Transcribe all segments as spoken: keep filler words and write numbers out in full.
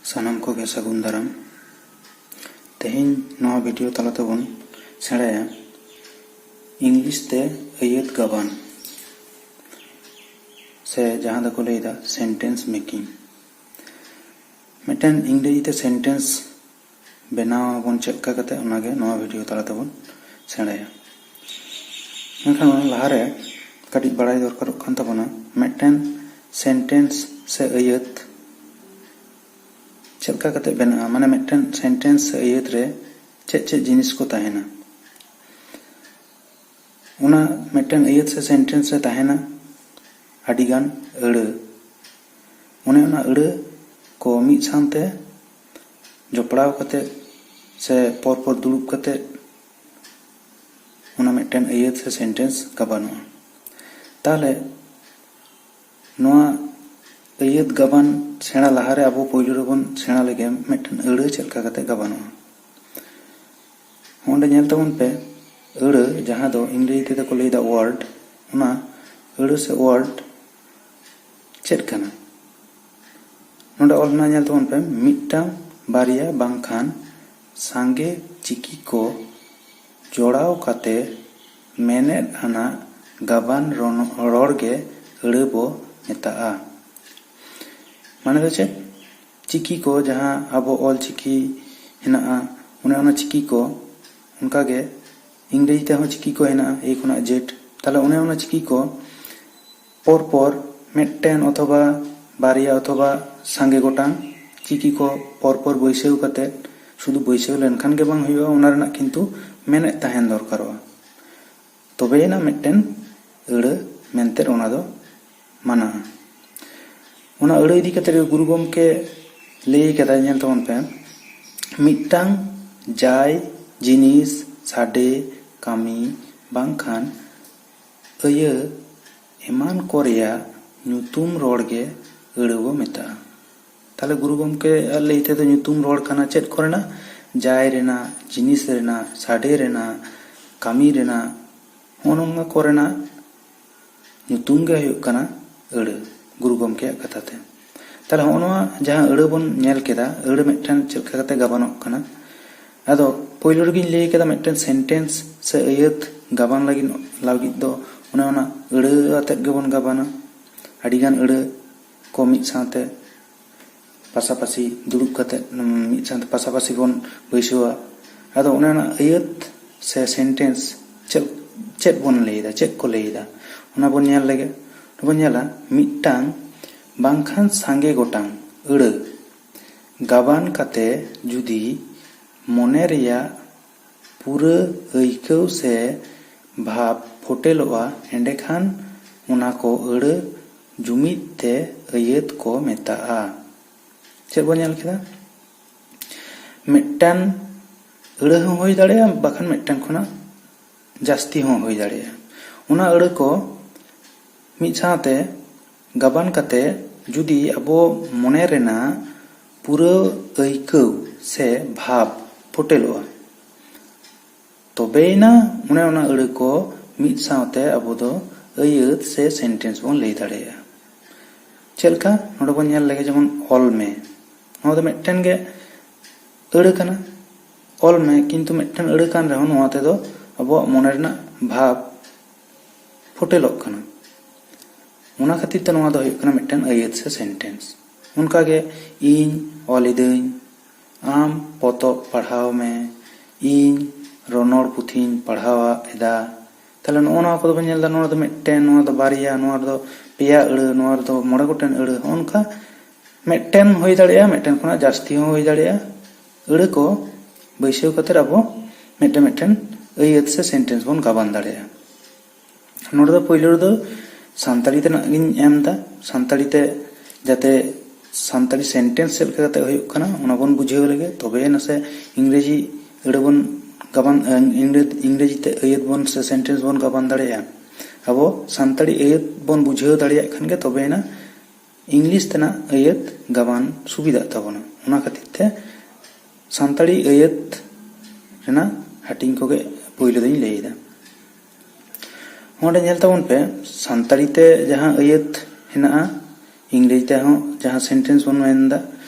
ᱥᱟᱱᱟᱢ ᱠᱚᱜᱮ ᱥᱟᱹᱜᱩᱱ ᱫᱟᱨᱟᱢ᱾ ᱛᱮᱦᱮᱧ ᱱᱚᱣᱟ ᱵᱷᱤᱰᱤᱭᱳ ᱛᱟᱞᱟ ᱛᱮᱵᱚᱱ ᱥᱮᱬᱟᱭᱟ ᱤᱝᱞᱤᱥ ᱛᱮ ᱟᱹᱭᱟᱹᱛ ᱜᱟᱵᱟᱱ, ᱥᱮ ᱡᱟᱦᱟᱸ ᱫᱚᱠᱚ ᱞᱟᱹᱭᱫᱟ ᱥᱮᱱᱴᱮᱱᱥ ᱢᱮᱠᱤᱝ᱾ ᱢᱤᱫᱴᱮᱱ ᱤᱝᱨᱮᱡᱤ ᱛᱮ ᱥᱮᱱᱴᱮᱱᱥ ᱵᱮᱱᱟᱣ ᱟᱵᱚᱱ ᱪᱮᱫ ᱞᱮᱠᱟ ᱠᱟᱛᱮ, ᱚᱱᱟᱜᱮ ᱱᱚᱣᱟ ᱵᱷᱤᱰᱤᱭᱳ ᱛᱟᱞᱟ ᱛᱮᱵᱚᱱ ᱥᱮᱬᱟᱭᱟ᱾ ᱢᱮᱱᱠᱷᱟᱱ ᱚᱱᱟ ᱞᱟᱦᱟᱨᱮ ᱠᱟᱹᱴᱤᱡ ᱵᱟᱲᱟᱭ ᱫᱚᱨᱠᱟᱨᱚᱜ ᱠᱟᱱ ᱛᱟᱵᱚᱱᱟ, ᱢᱤᱫᱴᱮᱱ ᱥᱮᱱᱴᱮᱱᱥ ᱥᱮ ᱟᱹᱭᱟᱹᱛ ᱪᱮᱫ ᱞᱮᱠᱟ ᱠᱟᱛᱮ ᱵᱮᱱᱟᱜᱼᱟ, ᱢᱟᱱᱮ ᱢᱤᱫᱴᱮᱱ ᱥᱮᱱᱴᱮᱱᱥ ᱥᱮ ᱟᱹᱭᱟᱹᱛ ᱨᱮ ᱪᱮᱫ ᱪᱮᱫ ᱡᱤᱱᱤᱥ ᱠᱚ ᱛᱟᱦᱮᱱᱟ᱾ ᱚᱱᱟ ᱢᱤᱫᱴᱮᱱ ᱟᱹᱭᱟᱹᱛ ᱥᱮ ᱥᱮᱱᱴᱮᱱᱥ ᱨᱮ ᱛᱟᱦᱮᱱᱟ ᱟᱹᱰᱤᱜᱟᱱ ᱟᱹᱲᱟᱹ᱾ ᱚᱱᱮ ᱚᱱᱟ ᱟᱹᱲᱟᱹ ᱠᱚ ᱢᱤᱫ ᱥᱟᱶᱛᱮ ᱡᱚᱯᱲᱟᱣ ᱠᱟᱛᱮ ᱥᱮ ᱯᱚᱨ ᱯᱚᱨ ᱫᱩᱲᱩᱵ ᱠᱟᱛᱮ ᱚᱱᱟ ᱢᱤᱫᱴᱮᱱ ᱟᱹᱭᱟᱹᱛ ᱥᱮ ᱥᱮᱱᱴᱮᱱᱥ ᱜᱟᱵᱟᱱᱚᱜᱼᱟ᱾ ᱛᱟᱦᱚᱞᱮ ᱱᱚᱣᱟ ᱟᱹᱭᱟᱹᱛ ᱜᱟᱵᱟᱱ ᱥᱮᱬᱟ ᱞᱟᱦᱟᱨᱮ ᱟᱵᱚ ᱯᱳᱭᱞᱳ ᱨᱮᱵᱚᱱ ᱥᱮᱬᱟ ᱞᱮᱜᱮ ᱢᱤᱫᱴᱮᱱ ᱟᱹᱲᱟᱹ ᱪᱮᱫ ᱞᱮᱠᱟ ᱠᱟᱛᱮ ᱜᱟᱵᱟᱱᱚᱜᱼᱟ᱾ ᱚᱸᱰᱮ ᱧᱮᱞ ᱛᱟᱵᱚᱱ ᱯᱮ, ᱟᱹᱲᱟᱹ, ᱡᱟᱦᱟᱸ ᱫᱚ ᱤᱝᱨᱮᱡᱤ ᱛᱮᱫᱚ ᱠᱚ ᱞᱟᱹᱭᱫᱟ ᱣᱟᱨᱰ, ᱚᱱᱟ ᱟᱹᱲᱟᱹ ᱥᱮ ᱣᱟᱨᱰ ᱪᱮᱫ ᱠᱟᱱᱟ? ᱱᱚᱰᱮ ᱚᱞ ᱦᱮᱱᱟᱜ, ᱧᱮᱞ ᱛᱟᱵᱚᱱ ᱯᱮ, ᱢᱤᱫᱴᱟᱝ, ᱵᱟᱨᱭᱟ, ᱵᱟᱝᱠᱷᱟᱱ ᱥᱟᱸᱜᱮ ᱪᱤᱠᱤ ᱠᱚ ᱡᱚᱲᱟᱣ ᱠᱟᱛᱮ ᱢᱮᱱᱮᱫ ᱟᱱᱟᱜ ᱜᱟᱵᱟᱱ ᱨᱚᱱ-, ᱨᱚᱲ ᱜᱮ ᱟᱹᱲᱟᱹ ᱵᱚ ᱢᱮᱛᱟᱜᱼᱟ᱾ ᱢᱟᱱᱮ ᱫᱚ ᱪᱮᱫ? ᱪᱤᱠᱤ ᱠᱚ, ᱡᱟᱦᱟᱸ ᱟᱵᱚ ᱚᱞ ᱪᱤᱠᱤ ᱦᱮᱱᱟᱜᱼᱟ, ᱚᱱᱮ ᱚᱱᱟ ᱪᱤᱠᱤ ᱠᱚ, ᱚᱱᱠᱟᱜᱮ ᱤᱝᱨᱮᱡᱤ ᱛᱮᱦᱚᱸ ᱪᱤᱠᱤ ᱠᱚ ᱦᱮᱱᱟᱜᱼᱟ, ᱮ ᱠᱷᱚᱱᱟᱜ ᱡᱮᱰ᱾ ᱛᱟᱦᱞᱮ ᱚᱱᱮ ᱚᱱᱟ ᱪᱤᱠᱤ ᱠᱚ ᱯᱚᱨ ᱯᱚᱨ ᱢᱤᱫᱴᱮᱱ ᱚᱛᱷᱚᱵᱟ ᱵᱟᱨᱭᱟ ᱚᱛᱷᱚᱵᱟ ᱥᱟᱸᱜᱮ ᱜᱚᱴᱟᱝ ᱪᱤᱠᱤ ᱠᱚ ᱯᱚᱨ ᱯᱚᱨ ᱵᱟᱹᱭᱥᱟᱹᱣ ᱠᱟᱛᱮ, ᱥᱩᱫᱷᱩ ᱵᱟᱹᱭᱥᱟᱹᱣ ᱞᱮᱱᱠᱷᱟᱱ ᱜᱮ ᱵᱟᱝ ᱦᱩᱭᱩᱜᱼᱟ, ᱚᱱᱟ ᱨᱮᱱᱟᱜ ᱠᱤᱱᱛᱩ ᱢᱮᱱᱮᱫ ᱛᱟᱦᱮᱱ ᱫᱚᱨᱠᱟᱨᱚᱜᱼᱟ᱾ ᱛᱚᱵᱮᱭᱮᱱᱟ ᱢᱤᱫᱴᱮᱱ ᱟᱹᱲᱟᱹ ᱢᱮᱱᱛᱮ ᱚᱱᱟ ᱫᱚ ᱢᱟᱱᱟᱜᱼᱟ᱾ ᱚᱱᱟ ᱟᱹᱲᱟᱹ ᱤᱫᱤ ᱠᱟᱛᱮ ᱜᱮ ᱜᱩᱨᱩ ᱜᱚᱢᱠᱮ ᱞᱟᱹᱭ ᱠᱟᱫᱟᱭ, ᱧᱮᱞ ᱛᱟᱵᱚᱱ ᱯᱮ, ᱢᱤᱫᱴᱟᱝ ᱡᱟᱭ ᱡᱤᱱᱤᱥ, ᱥᱟᱰᱮ, ᱠᱟᱹᱢᱤ ᱵᱟᱝᱠᱷᱟᱱ ᱟᱹᱭᱟᱹ ᱮᱢᱟᱱ ᱠᱚ ᱨᱮᱭᱟᱜ ᱧᱩᱛᱩᱢ ᱨᱚᱲ ᱜᱮ ᱟᱹᱲᱟᱹ ᱵᱚ ᱢᱮᱛᱟᱜᱼᱟ᱾ ᱛᱟᱦᱞᱮ ᱜᱩᱨᱩ ᱜᱚᱢᱠᱮᱭᱟᱜ ᱞᱟᱹᱭ ᱛᱮᱫᱚ ᱧᱩᱛᱩᱢ ᱨᱚᱲ ᱠᱟᱱᱟ ᱪᱮᱫ ᱠᱚᱨᱮᱱᱟᱜ? ᱡᱟᱭ ᱨᱮᱱᱟᱜ, ᱡᱤᱱᱤᱥ ᱨᱮᱱᱟᱜ, ᱥᱟᱰᱮ ᱨᱮᱱᱟᱜ, ᱠᱟᱹᱢᱤ ᱨᱮᱱᱟᱜ, ᱦᱚᱸᱜᱼᱚ ᱱᱚᱣᱟ ᱠᱚᱨᱮᱱᱟᱜ ᱧᱩᱛᱩᱢ ᱜᱮ ᱦᱩᱭᱩᱜ ᱠᱟᱱᱟ ᱟᱹᱲᱟᱹ, ᱜᱩᱨᱩ ᱜᱚᱢᱠᱮᱭᱟᱜ ᱠᱟᱛᱷᱟ ᱛᱮ᱾ ᱛᱟᱦᱞᱮ ᱦᱚᱸᱜᱼᱚ ᱱᱚᱣᱟ ᱡᱟᱦᱟᱸ ᱟᱹᱲᱟᱹ ᱵᱚᱱ ᱧᱮᱞ ᱠᱮᱫᱟ, ᱟᱹᱲᱟᱹ ᱢᱤᱫᱴᱮᱱ ᱪᱮᱫ ᱞᱮᱠᱟ ᱠᱟᱛᱮ ᱜᱟᱵᱟᱱᱚᱜ ᱠᱟᱱᱟ᱾ ᱟᱫᱚ ᱯᱳᱭᱞᱳ ᱨᱮᱜᱮᱧ ᱞᱟᱹᱭ ᱠᱮᱫᱟ, ᱢᱤᱫᱴᱮᱱ ᱥᱮᱱᱴᱮᱱᱥ ᱥᱮ ᱟᱹᱭᱟᱹᱛ ᱜᱟᱵᱟᱱ ᱞᱟᱹᱜᱤᱫ, ᱞᱟᱹᱜᱤᱫ ᱫᱚ ᱚᱱᱮ ᱚᱱᱟ ᱟᱹᱲᱟᱹ ᱟᱛᱮᱫ ᱜᱮᱵᱚᱱ ᱜᱟᱵᱟᱱᱟ᱾ ᱟᱹᱰᱤᱜᱟᱱ ᱟᱹᱲᱟᱹ ᱠᱚ ᱢᱤᱫ ᱥᱟᱶᱛᱮ ᱯᱟᱥᱟᱯᱟᱥᱤ ᱫᱩᱲᱩᱵ ᱠᱟᱛᱮᱫ, ᱢᱤᱫ ᱥᱟᱶᱛᱮ ᱯᱟᱥᱟᱯᱟᱥᱤ ᱵᱚᱱ ᱵᱟᱹᱭᱥᱟᱹᱣᱟ᱾ ᱟᱫᱚ ᱚᱱᱮ ᱚᱱᱟ ᱟᱹᱭᱟᱹᱛ ᱥᱮ ᱥᱮᱱᱴᱮᱱᱥ ᱪᱮᱫ, ᱪᱮᱫ ᱵᱚᱱ ᱞᱟᱹᱭᱫᱟ, ᱪᱮᱫ ᱠᱚ ᱞᱟᱹᱭᱫᱟ, ᱚᱱᱟ ᱵᱚᱱ ᱧᱮᱞ ᱞᱮᱜᱮ᱾ ᱚᱸᱰᱮ ᱵᱚᱱ ᱧᱮᱞᱟ, ᱢᱤᱫᱴᱟᱝ ᱵᱟᱝᱠᱷᱟᱱ ᱥᱟᱸᱜᱮ ᱜᱚᱴᱟᱝ ᱟᱹᱲᱟᱹ ᱜᱟᱵᱟᱱ ᱠᱟᱛᱮ ᱡᱩᱫᱤ ᱢᱚᱱᱮ ᱨᱮᱭᱟᱜ ᱯᱩᱨᱟᱹ ᱟᱹᱭᱠᱟᱹᱣ ᱥᱮ ᱵᱷᱟᱵᱽ ᱯᱷᱚᱴᱮᱞᱚᱜᱼᱟ, ᱮᱸᱰᱮᱠᱷᱟᱱ ᱚᱱᱟ ᱠᱚ ᱟᱹᱲᱟᱹ ᱡᱩᱢᱤᱫ ᱛᱮ ᱟᱹᱭᱟᱹᱛ ᱠᱚ ᱢᱮᱛᱟᱜᱼᱟ᱾ ᱪᱮᱫ ᱵᱚᱱ ᱧᱮᱞ ᱠᱮᱫᱟ? ᱢᱤᱫᱴᱟᱝ ᱟᱹᱲᱟᱹ ᱦᱚᱸ ᱦᱩᱭ ᱫᱟᱲᱮᱭᱟᱜᱼᱟ, ᱵᱟᱠᱷᱟᱱ ᱢᱤᱫᱴᱟᱝ ᱠᱷᱚᱱᱟᱜ ᱡᱟᱹᱥᱛᱤ ᱦᱚᱸ ᱦᱩᱭ ᱫᱟᱲᱮᱭᱟᱜᱼᱟ᱾ ᱚᱱᱟ ᱟᱹᱲᱟᱹ ᱠᱚ ᱢᱤᱫ ᱥᱟᱶᱛᱮ ᱜᱟᱵᱟᱱ ᱠᱟᱛᱮ ᱡᱩᱫᱤ ᱟᱵᱚ ᱢᱚᱱᱮ ᱨᱮᱱᱟᱜ ᱯᱩᱨᱟᱹ ᱟᱹᱭᱠᱟᱹᱣ ᱥᱮ ᱵᱷᱟᱵᱽ ᱯᱷᱚᱴᱮᱞᱚᱜᱼᱟ, ᱛᱚᱵᱮᱭᱮᱱᱟ ᱚᱱᱮ ᱚᱱᱟ ᱟᱹᱲᱟᱹ ᱠᱚ ᱢᱤᱫ ᱥᱟᱶᱛᱮ ᱟᱵᱚ ᱫᱚ ᱟᱹᱭᱟᱹᱛ ᱥᱮ ᱥᱮᱱᱴᱮᱱᱥ ᱵᱚᱱ ᱞᱟᱹᱭ ᱫᱟᱲᱮᱭᱟᱜᱼᱟ᱾ ᱪᱮᱫ ᱞᱮᱠᱟ? ᱱᱚᱰᱮ ᱵᱚᱱ ᱧᱮᱞ ᱞᱮᱜᱮ, ᱡᱮᱢᱚᱱ ᱚᱞ ᱢᱮ, ᱱᱚᱣᱟ ᱫᱚ ᱢᱤᱫᱴᱮᱱ ᱜᱮ ᱟᱹᱲᱟᱹ ᱠᱟᱱᱟ, ᱚᱞ ᱢᱮ, ᱠᱤᱱᱛᱩ ᱢᱤᱫᱴᱮᱱ ᱟᱹᱲᱟᱹ ᱠᱟᱱ ᱨᱮᱦᱚᱸ ᱱᱚᱣᱟ ᱛᱮᱫᱚ ᱟᱵᱚᱣᱟᱜ ᱢᱚᱱᱮ ᱨᱮᱱᱟᱜ ᱵᱷᱟᱵᱽ ᱯᱷᱚᱴᱮᱞᱚᱜ ᱠᱟᱱᱟ᱾ ᱚᱱᱟ ᱠᱷᱟᱹᱛᱤᱨ ᱛᱮ ᱱᱚᱣᱟ ᱫᱚ ᱦᱩᱭᱩᱜ ᱠᱟᱱᱟ ᱢᱤᱫᱴᱮᱱ ᱟᱹᱭᱟᱹᱛ ᱥᱮ ᱥᱮᱱᱴᱮᱱᱥ᱾ ᱚᱱᱠᱟᱜᱮ, ᱤᱧ ᱚᱞ ᱤᱫᱟᱹᱧ, ᱟᱢ ᱯᱚᱛᱚᱵ ᱯᱟᱲᱦᱟᱣ ᱢᱮ, ᱤᱧ ᱨᱚᱱᱚᱲ ᱯᱩᱛᱷᱤᱧ ᱯᱟᱲᱦᱟᱣ ᱮᱫᱟ᱾ ᱛᱟᱦᱞᱮ ᱱᱚᱜᱼᱚ ᱱᱚᱣᱟ ᱠᱚᱫᱚ ᱵᱚᱱ ᱧᱮᱞ ᱮᱫᱟ, ᱱᱚᱣᱟ ᱫᱚ ᱢᱤᱫᱴᱮᱱ, ᱱᱚᱣᱟ ᱫᱚ ᱵᱟᱨᱭᱟ, ᱱᱚᱣᱟ ᱨᱮᱫᱚ ᱯᱮᱭᱟ ᱟᱹᱲᱟᱹ, ᱱᱚᱣᱟ ᱨᱮᱫᱚ ᱢᱚᱬᱮ ᱜᱚᱴᱮᱱ ᱟᱹᱲᱟᱹ, ᱦᱚᱸᱜᱼᱚ ᱱᱚᱝᱠᱟ ᱢᱤᱫᱴᱮᱱ ᱦᱩᱭ ᱫᱟᱲᱮᱭᱟᱜᱼᱟ, ᱢᱤᱫᱴᱮᱱ ᱠᱷᱚᱱᱟᱜ ᱡᱟᱹᱥᱛᱤ ᱦᱚᱸ ᱦᱩᱭ ᱫᱟᱲᱮᱭᱟᱜᱼᱟ᱾ ᱟᱹᱲᱟᱹ ᱠᱚ ᱵᱟᱹᱭᱥᱟᱹᱣ ᱠᱟᱛᱮ ᱟᱵᱚ ᱢᱤᱫᱴᱮᱱ ᱢᱤᱫᱴᱮᱱ ᱟᱹᱭᱟᱹᱛ ᱥᱮ ᱥᱮᱱᱴᱮᱱᱥ ᱵᱚᱱ ᱜᱟᱵᱟᱱ ᱫᱟᱲᱮᱭᱟᱜᱼᱟ᱾ ᱱᱚᱰᱮ ᱫᱚ ᱯᱳᱭᱞᱳ ᱨᱮᱫᱚ ᱥᱟᱱᱛᱟᱲᱤ ᱛᱮᱱᱟᱜ ᱜᱤᱧ ᱮᱢ ᱮᱫᱟ, ᱥᱟᱱᱛᱟᱲᱤ ᱛᱮ ᱡᱟᱛᱮ ᱥᱟᱱᱛᱟᱲᱤ ᱥᱮᱱᱴᱮᱱᱥ ᱪᱮᱫ ᱞᱮᱠᱟ ᱠᱟᱛᱮ ᱦᱩᱭᱩᱜ ᱠᱟᱱᱟ ᱚᱱᱟ ᱵᱚᱱ ᱵᱩᱡᱷᱟᱹᱣ ᱞᱮᱜᱮ, ᱛᱚᱵᱮ ᱱᱟᱥᱮ ᱤᱝᱨᱮᱡᱤ ᱟᱹᱲᱟᱹ ᱵᱚᱱ ᱜᱟᱵᱟᱱ, ᱤᱝᱨᱮ-, ᱤᱝᱨᱮᱡᱤ ᱛᱮ ᱟᱹᱭᱟᱹᱛ ᱵᱚᱱ ᱥᱮ ᱥᱮᱱᱴᱮᱱᱥ ᱵᱚᱱ ᱜᱟᱵᱟᱱ ᱫᱟᱲᱮᱭᱟᱜᱼᱟ᱾ ᱟᱵᱚ ᱥᱟᱱᱛᱟᱲᱤ ᱟᱹᱭᱟᱹᱛ ᱵᱚᱱ ᱵᱩᱡᱷᱟᱹᱣ ᱫᱟᱲᱮᱭᱟᱜ ᱠᱷᱟᱱ ᱜᱮ ᱛᱚᱵᱮᱭᱮᱱᱟ ᱤᱝᱞᱤᱥ ᱛᱮᱱᱟᱜ ᱟᱹᱭᱟᱹᱛ ᱜᱟᱵᱟᱱ ᱥᱩᱵᱤᱫᱷᱟᱜ ᱛᱟᱵᱚᱱᱟ᱾ ᱚᱱᱟ ᱠᱷᱟᱹᱛᱤᱨ ᱛᱮ ᱥᱟᱱᱛᱟᱲᱤ ᱟᱹᱭᱟᱹᱛ ᱨᱮᱱᱟᱜ ᱦᱟᱹᱴᱤᱧ ᱠᱚᱜᱮ ᱯᱳᱭᱞᱳ ᱫᱚᱧ ᱞᱟᱹᱭᱮᱫᱟ᱾ ᱚᱸᱰᱮ ᱧᱮᱞ ᱛᱟᱵᱚᱱ ᱯᱮ, ᱥᱟᱱᱛᱟᱲᱤ ᱛᱮ ᱡᱟᱦᱟᱸ ᱟᱹᱭᱟᱹᱛ ᱦᱮᱱᱟᱜᱼᱟ, ᱤᱝᱨᱮᱡᱤ ᱛᱮᱦᱚᱸ ᱡᱟᱦᱟᱸ ᱥᱮᱱᱴᱮᱱᱥ ᱵᱚᱱ ᱢᱮᱱᱫᱟ,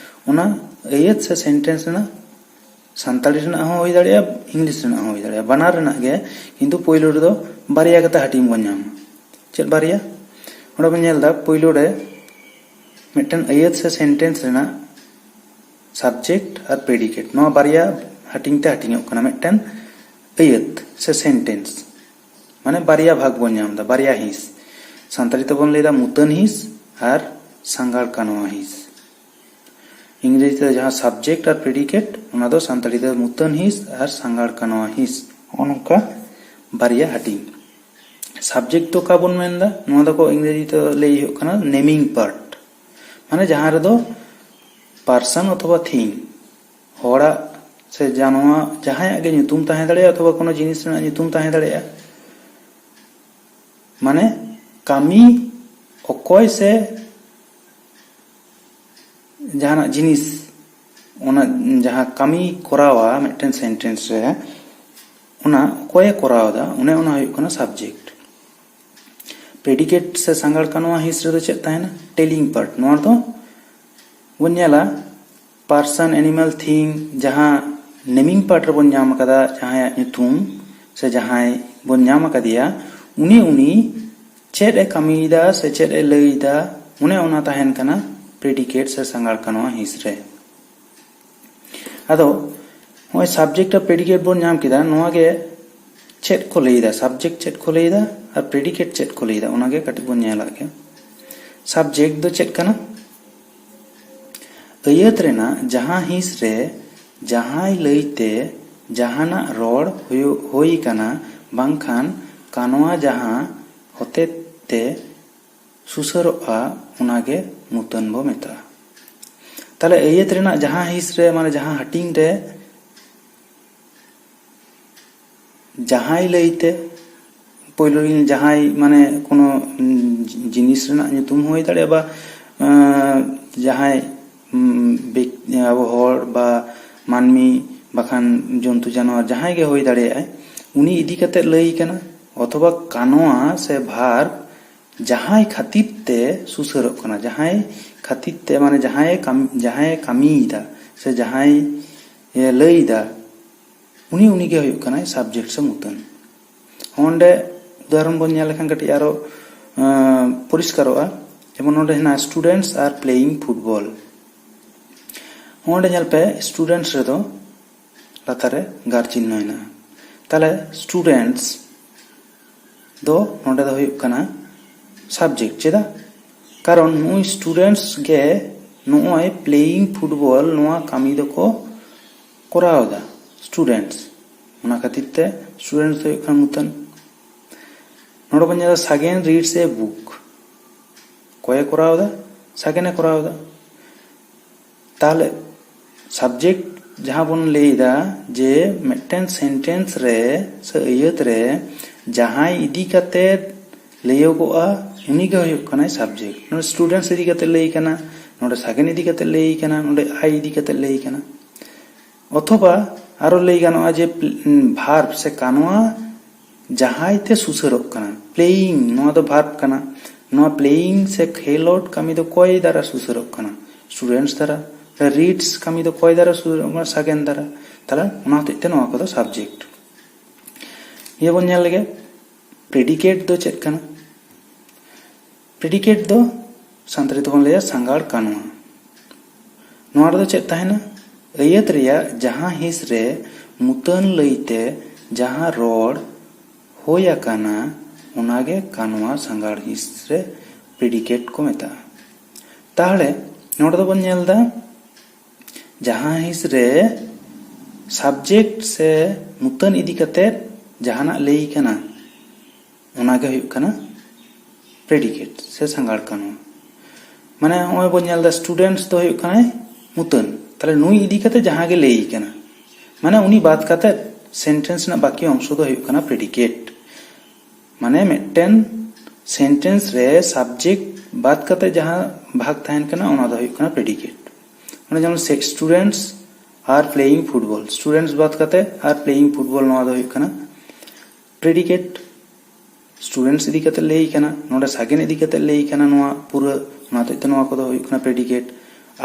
ᱚᱱᱟ ᱟᱹᱭᱟᱹᱛ ᱥᱮ ᱥᱮᱱᱴᱮᱱᱥ ᱨᱮᱱᱟᱜ ᱥᱟᱱᱛᱟᱲᱤ ᱨᱮᱱᱟᱜ ᱦᱚᱸ ᱦᱩᱭ ᱫᱟᱲᱮᱭᱟᱜᱼᱟ, ᱤᱝᱞᱤᱥ ᱨᱮᱱᱟᱜ ᱦᱚᱸ ᱦᱩᱭ ᱫᱟᱲᱮᱭᱟᱜᱼᱟ, ᱵᱟᱱᱟᱨ ᱨᱮᱱᱟᱜ ᱜᱮ᱾ ᱠᱤᱱᱛᱩ ᱯᱳᱭᱞᱳ ᱨᱮᱫᱚ ᱵᱟᱨᱭᱟ ᱠᱟᱛᱮ ᱦᱟᱹᱴᱤᱧ ᱵᱚᱱ ᱧᱟᱢᱟ᱾ ᱪᱮᱫ ᱵᱟᱨᱭᱟ? ᱚᱸᱰᱮ ᱵᱚᱱ ᱧᱮᱞ ᱮᱫᱟ, ᱯᱳᱭᱞᱳ ᱨᱮ ᱢᱤᱫᱴᱮᱱ ᱟᱹᱭᱟᱹᱛ ᱥᱮ ᱥᱮᱱᱴᱮᱱᱥ ᱨᱮᱱᱟᱜ ᱥᱟᱵᱡᱮᱠᱴ ᱟᱨ ᱯᱨᱮᱰᱤᱠᱮᱴ, ᱱᱚᱣᱟ ᱵᱟᱨᱭᱟ ᱦᱟᱹᱴᱤᱧ ᱛᱮ ᱦᱟᱹᱴᱤᱧᱚᱜ ᱠᱟᱱᱟ᱾ ᱢᱤᱫᱴᱮᱱ ᱟᱹᱭᱟᱹᱛ ᱥᱮ ᱥᱮᱱᱴᱮᱱᱥ, ᱢᱟᱱᱮ ᱵᱟᱨᱭᱟ ᱵᱷᱟᱜᱽ ᱵᱚᱱ ᱧᱟᱢ ᱮᱫᱟ, ᱵᱟᱨᱭᱟ ᱦᱤᱸᱥ᱾ ᱥᱟᱱᱛᱟᱲᱤ ᱛᱮᱵᱚᱱ ᱞᱟᱹᱭᱫᱟ ᱢᱩᱛᱟᱹᱱ ᱦᱤᱸᱥ ᱟᱨ ᱥᱟᱸᱜᱟᱲ ᱠᱟᱱᱣᱟ ᱦᱤᱸᱥ᱾ ᱤᱝᱨᱮᱡᱤ ᱛᱮ ᱡᱟᱦᱟᱸ ᱥᱟᱵᱡᱮᱠᱴ ᱟᱨ ᱯᱨᱮᱰᱤᱠᱮᱴ, ᱚᱱᱟ ᱫᱚ ᱥᱟᱱᱛᱟᱲᱤ ᱛᱮ ᱢᱩᱛᱟᱹᱱ ᱦᱤᱸᱥ ᱟᱨ ᱥᱟᱸᱜᱟᱲ ᱠᱟᱱᱣᱟ ᱦᱤᱸᱥ᱾ ᱱᱚᱜᱼᱚ ᱱᱚᱝᱠᱟ ᱵᱟᱨᱭᱟ ᱦᱟᱹᱴᱤᱧ᱾ ᱥᱟᱵᱡᱮᱠᱴ ᱫᱚ ᱚᱠᱟ ᱵᱚᱱ ᱢᱮᱱᱫᱟ? ᱱᱚᱣᱟ ᱫᱚᱠᱚ ᱤᱝᱨᱮᱡᱤ ᱛᱮ ᱞᱟᱹᱭ ᱦᱩᱭᱩᱜ ᱠᱟᱱᱟ ᱱᱮᱢᱤᱝ ᱯᱟᱨᱴ, ᱢᱟᱱᱮ ᱡᱟᱦᱟᱸ ᱨᱮᱫᱚ ᱯᱟᱨᱥᱚᱱ ᱚᱛᱷᱚᱵᱟ ᱛᱷᱤᱝ, ᱦᱚᱲᱟᱜ ᱥᱮ ᱡᱟᱱᱣᱟ, ᱡᱟᱦᱟᱸᱭᱟᱜ ᱜᱮ ᱧᱩᱛᱩᱢ ᱛᱟᱦᱮᱸ ᱫᱟᱲᱮᱭᱟᱜᱼᱟ, ᱚᱛᱷᱚᱵᱟ ᱠᱳᱱᱳ ᱡᱤᱱᱤᱥ ᱨᱮᱱᱟᱜ ᱧᱩᱛᱩᱢ ᱛᱟᱦᱮᱸ ᱫᱟᱲᱮᱭᱟᱜᱼᱟ᱾ ᱢᱟᱱᱮ ᱠᱟᱹᱢᱤ ᱚᱠᱚᱭ ᱥᱮ ᱡᱟᱦᱟᱱᱟᱜ ᱡᱤᱱᱤᱥ, ᱚᱱᱟ ᱡᱟᱦᱟᱸ ᱠᱟᱹᱢᱤ ᱠᱚᱨᱟᱣᱟ ᱢᱤᱫᱴᱮᱱ ᱥᱮᱱᱴᱮᱱᱥ ᱨᱮ, ᱚᱱᱟ ᱚᱠᱚᱭᱮ ᱠᱚᱨᱟᱣ ᱮᱫᱟ, ᱚᱱᱮ ᱚᱱᱟ ᱦᱩᱭᱩᱜ ᱠᱟᱱᱟ ᱥᱟᱵᱡᱮᱠᱴ᱾ ᱯᱨᱮᱰᱤᱠᱮᱴ ᱥᱮ ᱥᱟᱸᱜᱟᱲ ᱠᱟᱱᱣᱟ ᱦᱤᱸᱥ ᱨᱮᱫᱚ ᱪᱮᱫ ᱛᱟᱦᱮᱱᱟ? ᱴᱮᱞᱤᱝ ᱯᱟᱨᱴ᱾ ᱱᱚᱣᱟ ᱨᱮᱫᱚ ᱵᱚᱱ ᱧᱮᱞᱟ ᱯᱟᱨᱥᱚᱱ, ᱮᱱᱤᱢᱟᱞ, ᱛᱷᱤᱝ, ᱡᱟᱦᱟᱸ ᱱᱮᱢᱤᱝ ᱯᱟᱨᱴ ᱨᱮᱵᱚᱱ ᱧᱟᱢ ᱟᱠᱟᱫᱟ, ᱡᱟᱦᱟᱸᱭᱟᱜ ᱧᱩᱛᱩᱢ ᱥᱮ ᱡᱟᱦᱟᱸᱭ ᱵᱚᱱ ᱧᱟᱢ ᱟᱠᱟᱫᱮᱭᱟ, ᱩᱱᱤ ᱩᱱᱤ ᱪᱮᱫ ᱮ ᱠᱟᱹᱢᱤᱭᱮᱫᱟ ᱥᱮ ᱪᱮᱫ ᱮ ᱞᱟᱹᱭᱫᱟ, ᱚᱱᱮ ᱚᱱᱟ ᱛᱟᱦᱮᱱ ᱠᱟᱱᱟ ᱯᱨᱮᱰᱤᱠᱮᱴ ᱥᱮ ᱥᱟᱸᱜᱟᱲ ᱠᱟᱱᱣᱟ ᱦᱤᱸᱥ ᱨᱮ᱾ ᱟᱫᱚ ᱱᱚᱜᱼᱚᱭ ᱥᱟᱵᱡᱮᱠᱴ ᱟᱨ ᱯᱨᱮᱰᱤᱠᱮᱴ ᱵᱚᱱ ᱧᱟᱢ ᱠᱮᱫᱟ, ᱱᱚᱣᱟ ᱜᱮ ᱪᱮᱫ ᱠᱚ ᱞᱟᱹᱭᱫᱟ, ᱥᱟᱵᱡᱮᱠᱴ ᱪᱮᱫ ᱠᱚ ᱞᱟᱹᱭᱫᱟ ᱟᱨ ᱯᱨᱮᱰᱤᱠᱮᱴ ᱪᱮᱫ ᱠᱚ ᱞᱟᱹᱭᱫᱟ, ᱚᱱᱟᱜᱮ ᱠᱟᱹᱴᱤᱡ ᱵᱚᱱ ᱧᱮᱞᱟᱜ ᱜᱮ᱾ ᱥᱟᱵᱡᱮᱠᱴ ᱫᱚ ᱪᱮᱫ ᱠᱟᱱᱟ? ᱟᱹᱭᱟᱹᱛ ᱨᱮᱱᱟᱜ ᱡᱟᱦᱟᱸ ᱦᱤᱸᱥ ᱨᱮ ᱡᱟᱦᱟᱸᱭ ᱞᱟᱹᱭᱛᱮ ᱡᱟᱦᱟᱱᱟᱜ ᱨᱚᱲ ᱦᱩᱭᱩᱜ, ᱦᱩᱭ ᱠᱟᱱᱟ, ᱵᱟᱝᱠᱷᱟᱱ ᱠᱟᱱᱣᱟ ᱡᱟᱦᱟᱸ ᱦᱚᱛᱮᱛᱮ ᱥᱩᱥᱟᱹᱨᱚᱜᱼᱟ, ᱚᱱᱟᱜᱮ ᱢᱩᱛᱟᱹᱱ ᱵᱚ ᱢᱮᱛᱟᱜᱼᱟ᱾ ᱛᱟᱦᱞᱮ ᱟᱹᱭᱟᱹᱛ ᱨᱮᱱᱟᱜ ᱡᱟᱦᱟᱸ ᱦᱤᱸᱥ ᱨᱮ, ᱢᱟᱱᱮ ᱡᱟᱦᱟᱸ ᱦᱟᱹᱴᱤᱧ ᱨᱮ ᱡᱟᱦᱟᱸᱭ ᱞᱟᱹᱭᱛᱮ, ᱯᱳᱭᱞᱳ ᱨᱮ ᱡᱟᱦᱟᱸᱭ, ᱢᱟᱱᱮ ᱠᱳᱱᱳ, ᱩᱸ, ᱡᱤᱱᱤᱥ ᱨᱮᱱᱟᱜ ᱧᱩᱛᱩᱢ ᱦᱚᱸ ᱦᱩᱭ ᱫᱟᱲᱮᱭᱟᱜᱼᱟ, ᱵᱟ, ᱟᱸ, ᱡᱟᱦᱟᱸᱭ, ᱩᱸ, ᱵᱮᱠ-, ᱟᱵᱚ ᱦᱚᱲ ᱵᱟ ᱢᱟᱹᱱᱢᱤ ᱵᱟᱠᱷᱟᱱ ᱡᱚᱱᱛᱩ ᱡᱟᱱᱣᱟᱨ ᱡᱟᱦᱟᱸᱭ ᱜᱮ ᱦᱩᱭ ᱫᱟᱲᱮᱭᱟᱜᱼᱟᱭ, ᱩᱱᱤ ᱤᱫᱤ ᱠᱟᱛᱮ ᱞᱟᱹᱭ ᱠᱟᱱᱟ, ᱚᱛᱷᱚᱵᱟ ᱠᱟᱱᱣᱟ ᱥᱮ ᱵᱷᱟᱨᱵ ᱡᱟᱦᱟᱸᱭ ᱠᱷᱟᱹᱛᱤᱨ ᱛᱮ ᱥᱩᱥᱟᱹᱨᱚᱜ ᱠᱟᱱᱟ, ᱡᱟᱦᱟᱸᱭ ᱠᱷᱟᱹᱛᱤᱨ ᱛᱮ, ᱢᱟᱱᱮ ᱡᱟᱦᱟᱸᱭ ᱠᱟᱢ-, ᱡᱟᱦᱟᱸᱭ ᱠᱟᱹᱢᱤᱭᱮᱫᱟ ᱥᱮ ᱡᱟᱦᱟᱸᱭ ᱮ ᱞᱟᱹᱭᱫᱟ, ᱩᱱᱤ, ᱩᱱᱤᱜᱮ ᱦᱩᱭᱩᱜ ᱠᱟᱱᱟᱭ subject ᱥᱮ ᱢᱩᱛᱟᱹᱱ᱾ ᱚᱸᱰᱮ ᱩᱫᱟᱦᱚᱨᱚᱱ ᱵᱚᱱ ᱧᱮᱞ ᱞᱮᱠᱷᱟᱱ ᱠᱟᱹᱴᱤᱡ ᱟᱨᱚ, ᱮᱸ, ᱯᱚᱨᱤᱥᱠᱟᱨᱚᱜᱼᱟ᱾ ᱡᱮᱢᱚᱱ ᱱᱚᱰᱮ ᱦᱮᱱᱟᱜᱼᱟ, "Students are playing football". ᱚᱸᱰᱮ ᱧᱮᱞ ᱯᱮ, students ᱨᱮᱫᱚ ᱞᱟᱛᱟᱨ ᱨᱮ ᱜᱟᱨ ᱪᱤᱱᱦᱟᱹ ᱦᱮᱱᱟᱜᱼᱟ᱾ ᱛᱟᱦᱞᱮ students ᱫᱚ ᱱᱚᱰᱮ ᱫᱚ ᱦᱩᱭᱩᱜ ᱠᱟᱱᱟ subject᱾ ᱪᱮᱫᱟᱜ? ᱠᱟᱨᱚᱱ ᱱᱩᱭ students ᱜᱮ ᱱᱚᱜᱼᱚᱭ playing football ᱱᱚᱣᱟ ᱠᱟᱹᱢᱤ ᱫᱚᱠᱚ ᱠᱚᱨᱟᱣ ᱮᱫᱟ students, ᱚᱱᱟ ᱠᱷᱟᱹᱛᱤᱨ ᱛᱮ students ᱫᱚ ᱦᱩᱭᱩᱜ ᱠᱟᱱᱟ ᱢᱩᱛᱟᱹᱱ᱾ ᱱᱚᱰᱮ ᱵᱚᱱ ᱧᱮᱞᱟ, "Sagen reads a book", ᱚᱠᱚᱭᱮ ᱠᱚᱨᱟᱣ ᱮᱫᱟ? ᱥᱟᱜᱮᱱᱮ ᱠᱚᱨᱟᱣ ᱮᱫᱟ᱾ ᱛᱟᱦᱞᱮ subject ᱡᱟᱦᱟᱸ ᱵᱚᱱ ᱞᱟᱹᱭ ᱮᱫᱟ ᱡᱮ ᱢᱤᱫᱴᱮᱱ sentence ᱨᱮ ᱥᱮ ᱟᱹᱭᱟᱹᱛ ᱨᱮ ᱡᱟᱦᱟᱸᱭ ᱤᱫᱤ ᱠᱟᱛᱮ ᱞᱟᱹᱭᱚᱜᱚᱜᱼᱟ, ᱩᱱᱤ ᱜᱮ ᱦᱩᱭᱩᱜ ᱠᱟᱱᱟᱭ subject᱾ ᱱᱚᱰᱮ students ᱤᱫᱤ ᱠᱟᱛᱮ ᱞᱟᱹᱭ ᱠᱟᱱᱟ, ᱱᱚᱰᱮ ᱥᱟᱜᱮᱱ ᱤᱫᱤ ᱠᱟᱛᱮ ᱞᱟᱹᱭ ᱠᱟᱱᱟ, ᱱᱚᱰᱮ I ᱤᱫᱤ ᱠᱟᱛᱮ ᱞᱟᱹᱭ ᱠᱟᱱᱟ᱾ ᱚᱛᱷᱚᱵᱟ ᱟᱨᱚ ᱞᱟᱹᱭ ᱜᱟᱱᱚᱜᱼᱟ ᱡᱮ verb ᱥᱮ ᱠᱟᱱᱣᱟ ᱡᱟᱦᱟᱸᱭ ᱛᱮ ᱥᱩᱥᱟᱹᱨᱚᱜ ᱠᱟᱱᱟ, playing, ᱱᱚᱣᱟ ᱫᱚ verb ᱠᱟᱱᱟ᱾ ᱱᱚᱣᱟ playing ᱥᱮ ᱠᱷᱮᱞᱳᱰ ᱠᱟᱹᱢᱤ ᱫᱚ ᱚᱠᱚᱭ ᱫᱟᱨᱟ ᱥᱩᱥᱟᱹᱨᱚᱜ ᱠᱟᱱᱟ? Students ᱫᱟᱨᱟ᱾ reads ᱠᱟᱹᱢᱤ ᱫᱚ ᱚᱠᱚᱭ ᱫᱟᱨᱟ ᱥᱩᱥᱟᱹᱨᱚᱜ ᱠᱟᱱᱟ? ᱥᱟᱜᱮᱱ ᱫᱟᱨᱟ᱾ ᱛᱟᱦᱞᱮ ᱚᱱᱟ ᱦᱚᱛᱮᱡ ᱛᱮ ᱱᱚᱣᱟ ᱠᱚᱫᱚ subject᱾ ᱤᱭᱟᱹ ᱵᱚᱱ ᱧᱮᱞ ᱞᱮᱜᱮ, predicate ᱫᱚ ᱪᱮᱫ ᱠᱟᱱᱟ? predicate ᱫᱚ ᱥᱟᱱᱛᱟᱲᱤ ᱛᱮᱵᱚᱱ ᱞᱟᱹᱭᱟ ᱥᱟᱸᱜᱟᱲ ᱠᱟᱱᱣᱟ᱾ ᱱᱚᱣᱟ ᱨᱮᱫᱚ ᱪᱮᱫ ᱛᱟᱦᱮᱱᱟ? ᱟᱹᱭᱟᱹᱛ ᱨᱮᱭᱟᱜ ᱡᱟᱦᱟᱸ ᱦᱤᱸᱥ ᱨᱮ ᱢᱩᱛᱟᱹᱱ ᱞᱟᱹᱭᱛᱮ ᱡᱟᱦᱟᱸ ᱨᱚᱲ ᱦᱩᱭ ᱟᱠᱟᱱᱟ, ᱚᱱᱟᱜᱮ ᱠᱟᱱᱣᱟ ᱥᱟᱸᱜᱟᱲ ᱦᱤᱸᱥ ᱨᱮ predicate ᱠᱚ ᱢᱮᱛᱟᱜᱼᱟ᱾ ᱛᱟᱦᱞᱮ ᱱᱚᱰᱮ ᱫᱚᱵᱚᱱ ᱧᱮᱞ ᱮᱫᱟ, ᱡᱟᱦᱟᱸ ᱦᱤᱸᱥ ᱨᱮ subject ᱥᱮ ᱢᱩᱛᱟᱹᱱ ᱤᱫᱤ ᱠᱟᱛᱮ ᱡᱟᱦᱟᱱᱟᱜ ᱞᱟᱹᱭ ᱠᱟᱱᱟ, ᱚᱱᱟᱜᱮ ᱦᱩᱭᱩᱜ ᱠᱟᱱᱟ predicate ᱥᱮ ᱥᱟᱸᱜᱟᱲ ᱠᱟᱱᱣᱟ᱾ ᱢᱟᱱᱮ ᱱᱚᱜᱼᱚᱭ ᱵᱚᱱ ᱧᱮᱞ ᱮᱫᱟ, students ᱫᱚ ᱦᱩᱭᱩᱜ ᱠᱟᱱᱟᱭ ᱢᱩᱛᱟᱹᱱ, ᱛᱟᱦᱞᱮ ᱱᱩᱭ ᱤᱫᱤ ᱠᱟᱛᱮ ᱡᱟᱦᱟᱸ ᱜᱮ ᱞᱟᱹᱭ ᱠᱟᱱᱟ, ᱢᱟᱱᱮ ᱩᱱᱤ ᱵᱟᱫ ᱠᱟᱛᱮ sentence ᱨᱮᱱᱟᱜ ᱵᱟᱹᱠᱤ ᱚᱝᱥᱚ ᱫᱚ ᱦᱩᱭᱩᱜ ᱠᱟᱱᱟ predicate᱾ ᱢᱟᱱᱮ ᱢᱤᱫᱴᱮᱱ sentence ᱨᱮ subject ᱵᱟᱫ ᱠᱟᱛᱮ ᱡᱟᱦᱟᱸ ᱵᱷᱟᱜᱽ ᱛᱟᱦᱮᱱ ᱠᱟᱱᱟ, ᱚᱱᱟ ᱫᱚ ᱦᱩᱭᱩᱜ ᱠᱟᱱᱟ predicate᱾ ᱚᱱᱟ ᱡᱮᱢᱚᱱ students are playing football, students ᱵᱟᱫ ᱠᱟᱛᱮ are playing football, ᱱᱚᱣᱟ ᱫᱚ ᱦᱩᱭᱩᱜ ᱠᱟᱱᱟ predicate᱾ ᱥᱴᱩᱰᱮᱱᱴᱥ ᱤᱫᱤ ᱠᱟᱛᱮ ᱞᱟᱹᱭ ᱠᱟᱱᱟ, ᱱᱚᱰᱮ ᱥᱟᱜᱮᱱ ᱤᱫᱤ ᱠᱟᱛᱮ ᱞᱟᱹᱭ ᱠᱟᱱᱟ ᱱᱚᱣᱟ ᱯᱩᱨᱟᱹ, ᱚᱱᱟ ᱦᱚᱛᱮᱡ ᱛᱮ ᱱᱚᱣᱟ ᱠᱚᱫᱚ ᱦᱩᱭᱩᱜ ᱠᱟᱱᱟ ᱯᱨᱮᱰᱤᱠᱮᱴ᱾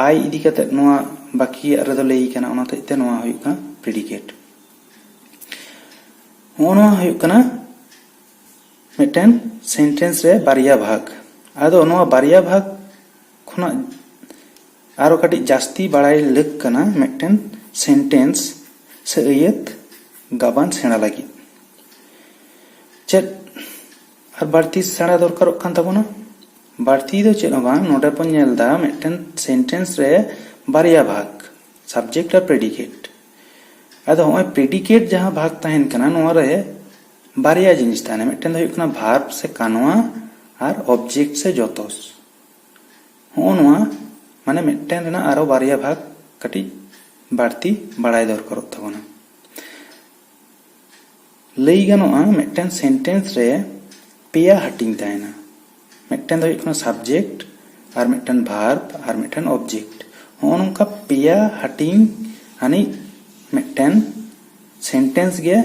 ᱟᱭ ᱤᱫᱤ ᱠᱟᱛᱮ ᱱᱚᱣᱟ ᱵᱟᱹᱠᱤᱭᱟᱜ ᱨᱮᱫᱚ ᱞᱟᱹᱭ ᱠᱟᱱᱟ, ᱚᱱᱟ ᱦᱚᱛᱮᱡ ᱛᱮ ᱱᱚᱣᱟ ᱦᱩᱭᱩᱜ ᱠᱟᱱᱟ ᱯᱨᱮᱰᱤᱠᱮᱴ᱾ ᱦᱚᱸᱜᱼᱚ ᱱᱚᱣᱟ ᱦᱩᱭᱩᱜ ᱠᱟᱱᱟ ᱢᱤᱫᱴᱮᱱ ᱥᱮᱱᱴᱮᱱᱥ ᱨᱮ ᱵᱟᱨᱭᱟ ᱵᱷᱟᱜᱽ᱾ ᱟᱫᱚ ᱱᱚᱣᱟ ᱵᱟᱨᱭᱟ ᱵᱷᱟᱜᱽ ᱠᱷᱚᱱᱟᱜ ᱟᱨᱚ ᱠᱟᱹᱴᱤᱡ ᱡᱟᱹᱥᱛᱤ ᱵᱟᱲᱟᱭ ᱞᱟᱹᱠ ᱠᱟᱱᱟ ᱢᱤᱫᱴᱮᱱ ᱥᱮᱱᱴᱮᱱᱥ ᱥᱮ ᱟᱹᱭᱟᱹᱛ ᱜᱟᱵᱟᱱ ᱥᱮᱬᱟ ᱞᱟᱹᱜᱤᱫ᱾ ᱪᱮᱫ ᱟᱨ ᱵᱟᱹᱲᱛᱤ ᱥᱮᱬᱟ ᱫᱚᱨᱠᱟᱨᱚᱜ ᱠᱟᱱ ᱛᱟᱵᱚᱱᱟ? ᱵᱟᱹᱲᱛᱤ ᱫᱚ ᱪᱮᱫ ᱦᱚᱸ ᱵᱟᱝ, ᱱᱚᱰᱮ ᱵᱚᱱ ᱧᱮᱞ ᱮᱫᱟ ᱢᱤᱫᱴᱮᱱ ᱥᱮᱱᱴᱮᱱᱥ ᱨᱮ ᱵᱟᱨᱭᱟ ᱵᱷᱟᱜᱽ, ᱥᱟᱵᱡᱮᱠᱴ ᱟᱨ ᱯᱨᱮᱰᱤᱠᱮᱴ᱾ ᱟᱫᱚ ᱦᱚᱸᱜᱼᱚᱭ ᱯᱨᱮᱰᱤᱠᱮᱴ ᱡᱟᱦᱟᱸ ᱵᱷᱟᱜᱽ ᱛᱟᱦᱮᱱ ᱠᱟᱱᱟ, ᱱᱚᱣᱟ ᱨᱮ ᱵᱟᱨᱭᱟ ᱡᱤᱱᱤᱥ ᱛᱟᱦᱮᱱᱟ, ᱢᱤᱫᱴᱮᱱ ᱫᱚ ᱦᱩᱭᱩᱜ ᱠᱟᱱᱟ ᱵᱷᱟᱨᱵ ᱥᱮ ᱠᱟᱱᱣᱟ, ᱟᱨ ᱚᱵᱡᱮᱠᱴ ᱥᱮ ᱡᱚᱛᱚᱥ᱾ ᱦᱚᱸᱜᱼᱚ ᱱᱚᱣᱟ ᱢᱟᱱᱮ ᱢᱤᱫᱴᱮᱱ ᱨᱮᱱᱟᱜ ᱟᱨᱚ ᱵᱟᱨᱭᱟ ᱵᱷᱟᱜᱽ ᱠᱟᱹᱴᱤᱡ ᱵᱟᱹᱲᱛᱤ ᱵᱟᱲᱟᱭ ᱫᱚᱨᱠᱟᱨᱚᱜ ᱛᱟᱵᱚᱱᱟ᱾ ᱞᱟᱹᱭ ᱜᱟᱱᱚᱜᱼᱟ ᱢᱤᱫᱴᱮᱱ ᱥᱮᱱᱴᱮᱱᱥ ᱨᱮ ᱯᱮᱭᱟ ᱦᱟᱹᱴᱤᱧ ᱛᱟᱦᱮᱱᱟ᱾ ᱢᱤᱫᱴᱮᱱ ᱫᱚ ᱦᱩᱭᱩᱜ ᱠᱟᱱᱟ ᱥᱟᱵᱡᱮᱠᱴ, ᱟᱨ ᱢᱤᱫᱴᱮᱱ ᱵᱷᱟᱨᱵ, ᱟᱨ ᱢᱤᱫᱴᱮᱱ ᱚᱵᱡᱮᱠᱴ᱾ ᱦᱚᱸᱜᱼᱚ ᱱᱚᱝᱠᱟ ᱯᱮᱭᱟ ᱦᱟᱹᱴᱤᱧ ᱟᱹᱱᱤᱡ ᱢᱤᱫᱴᱮᱱ ᱥᱮᱱᱴᱮᱱᱥ ᱜᱮ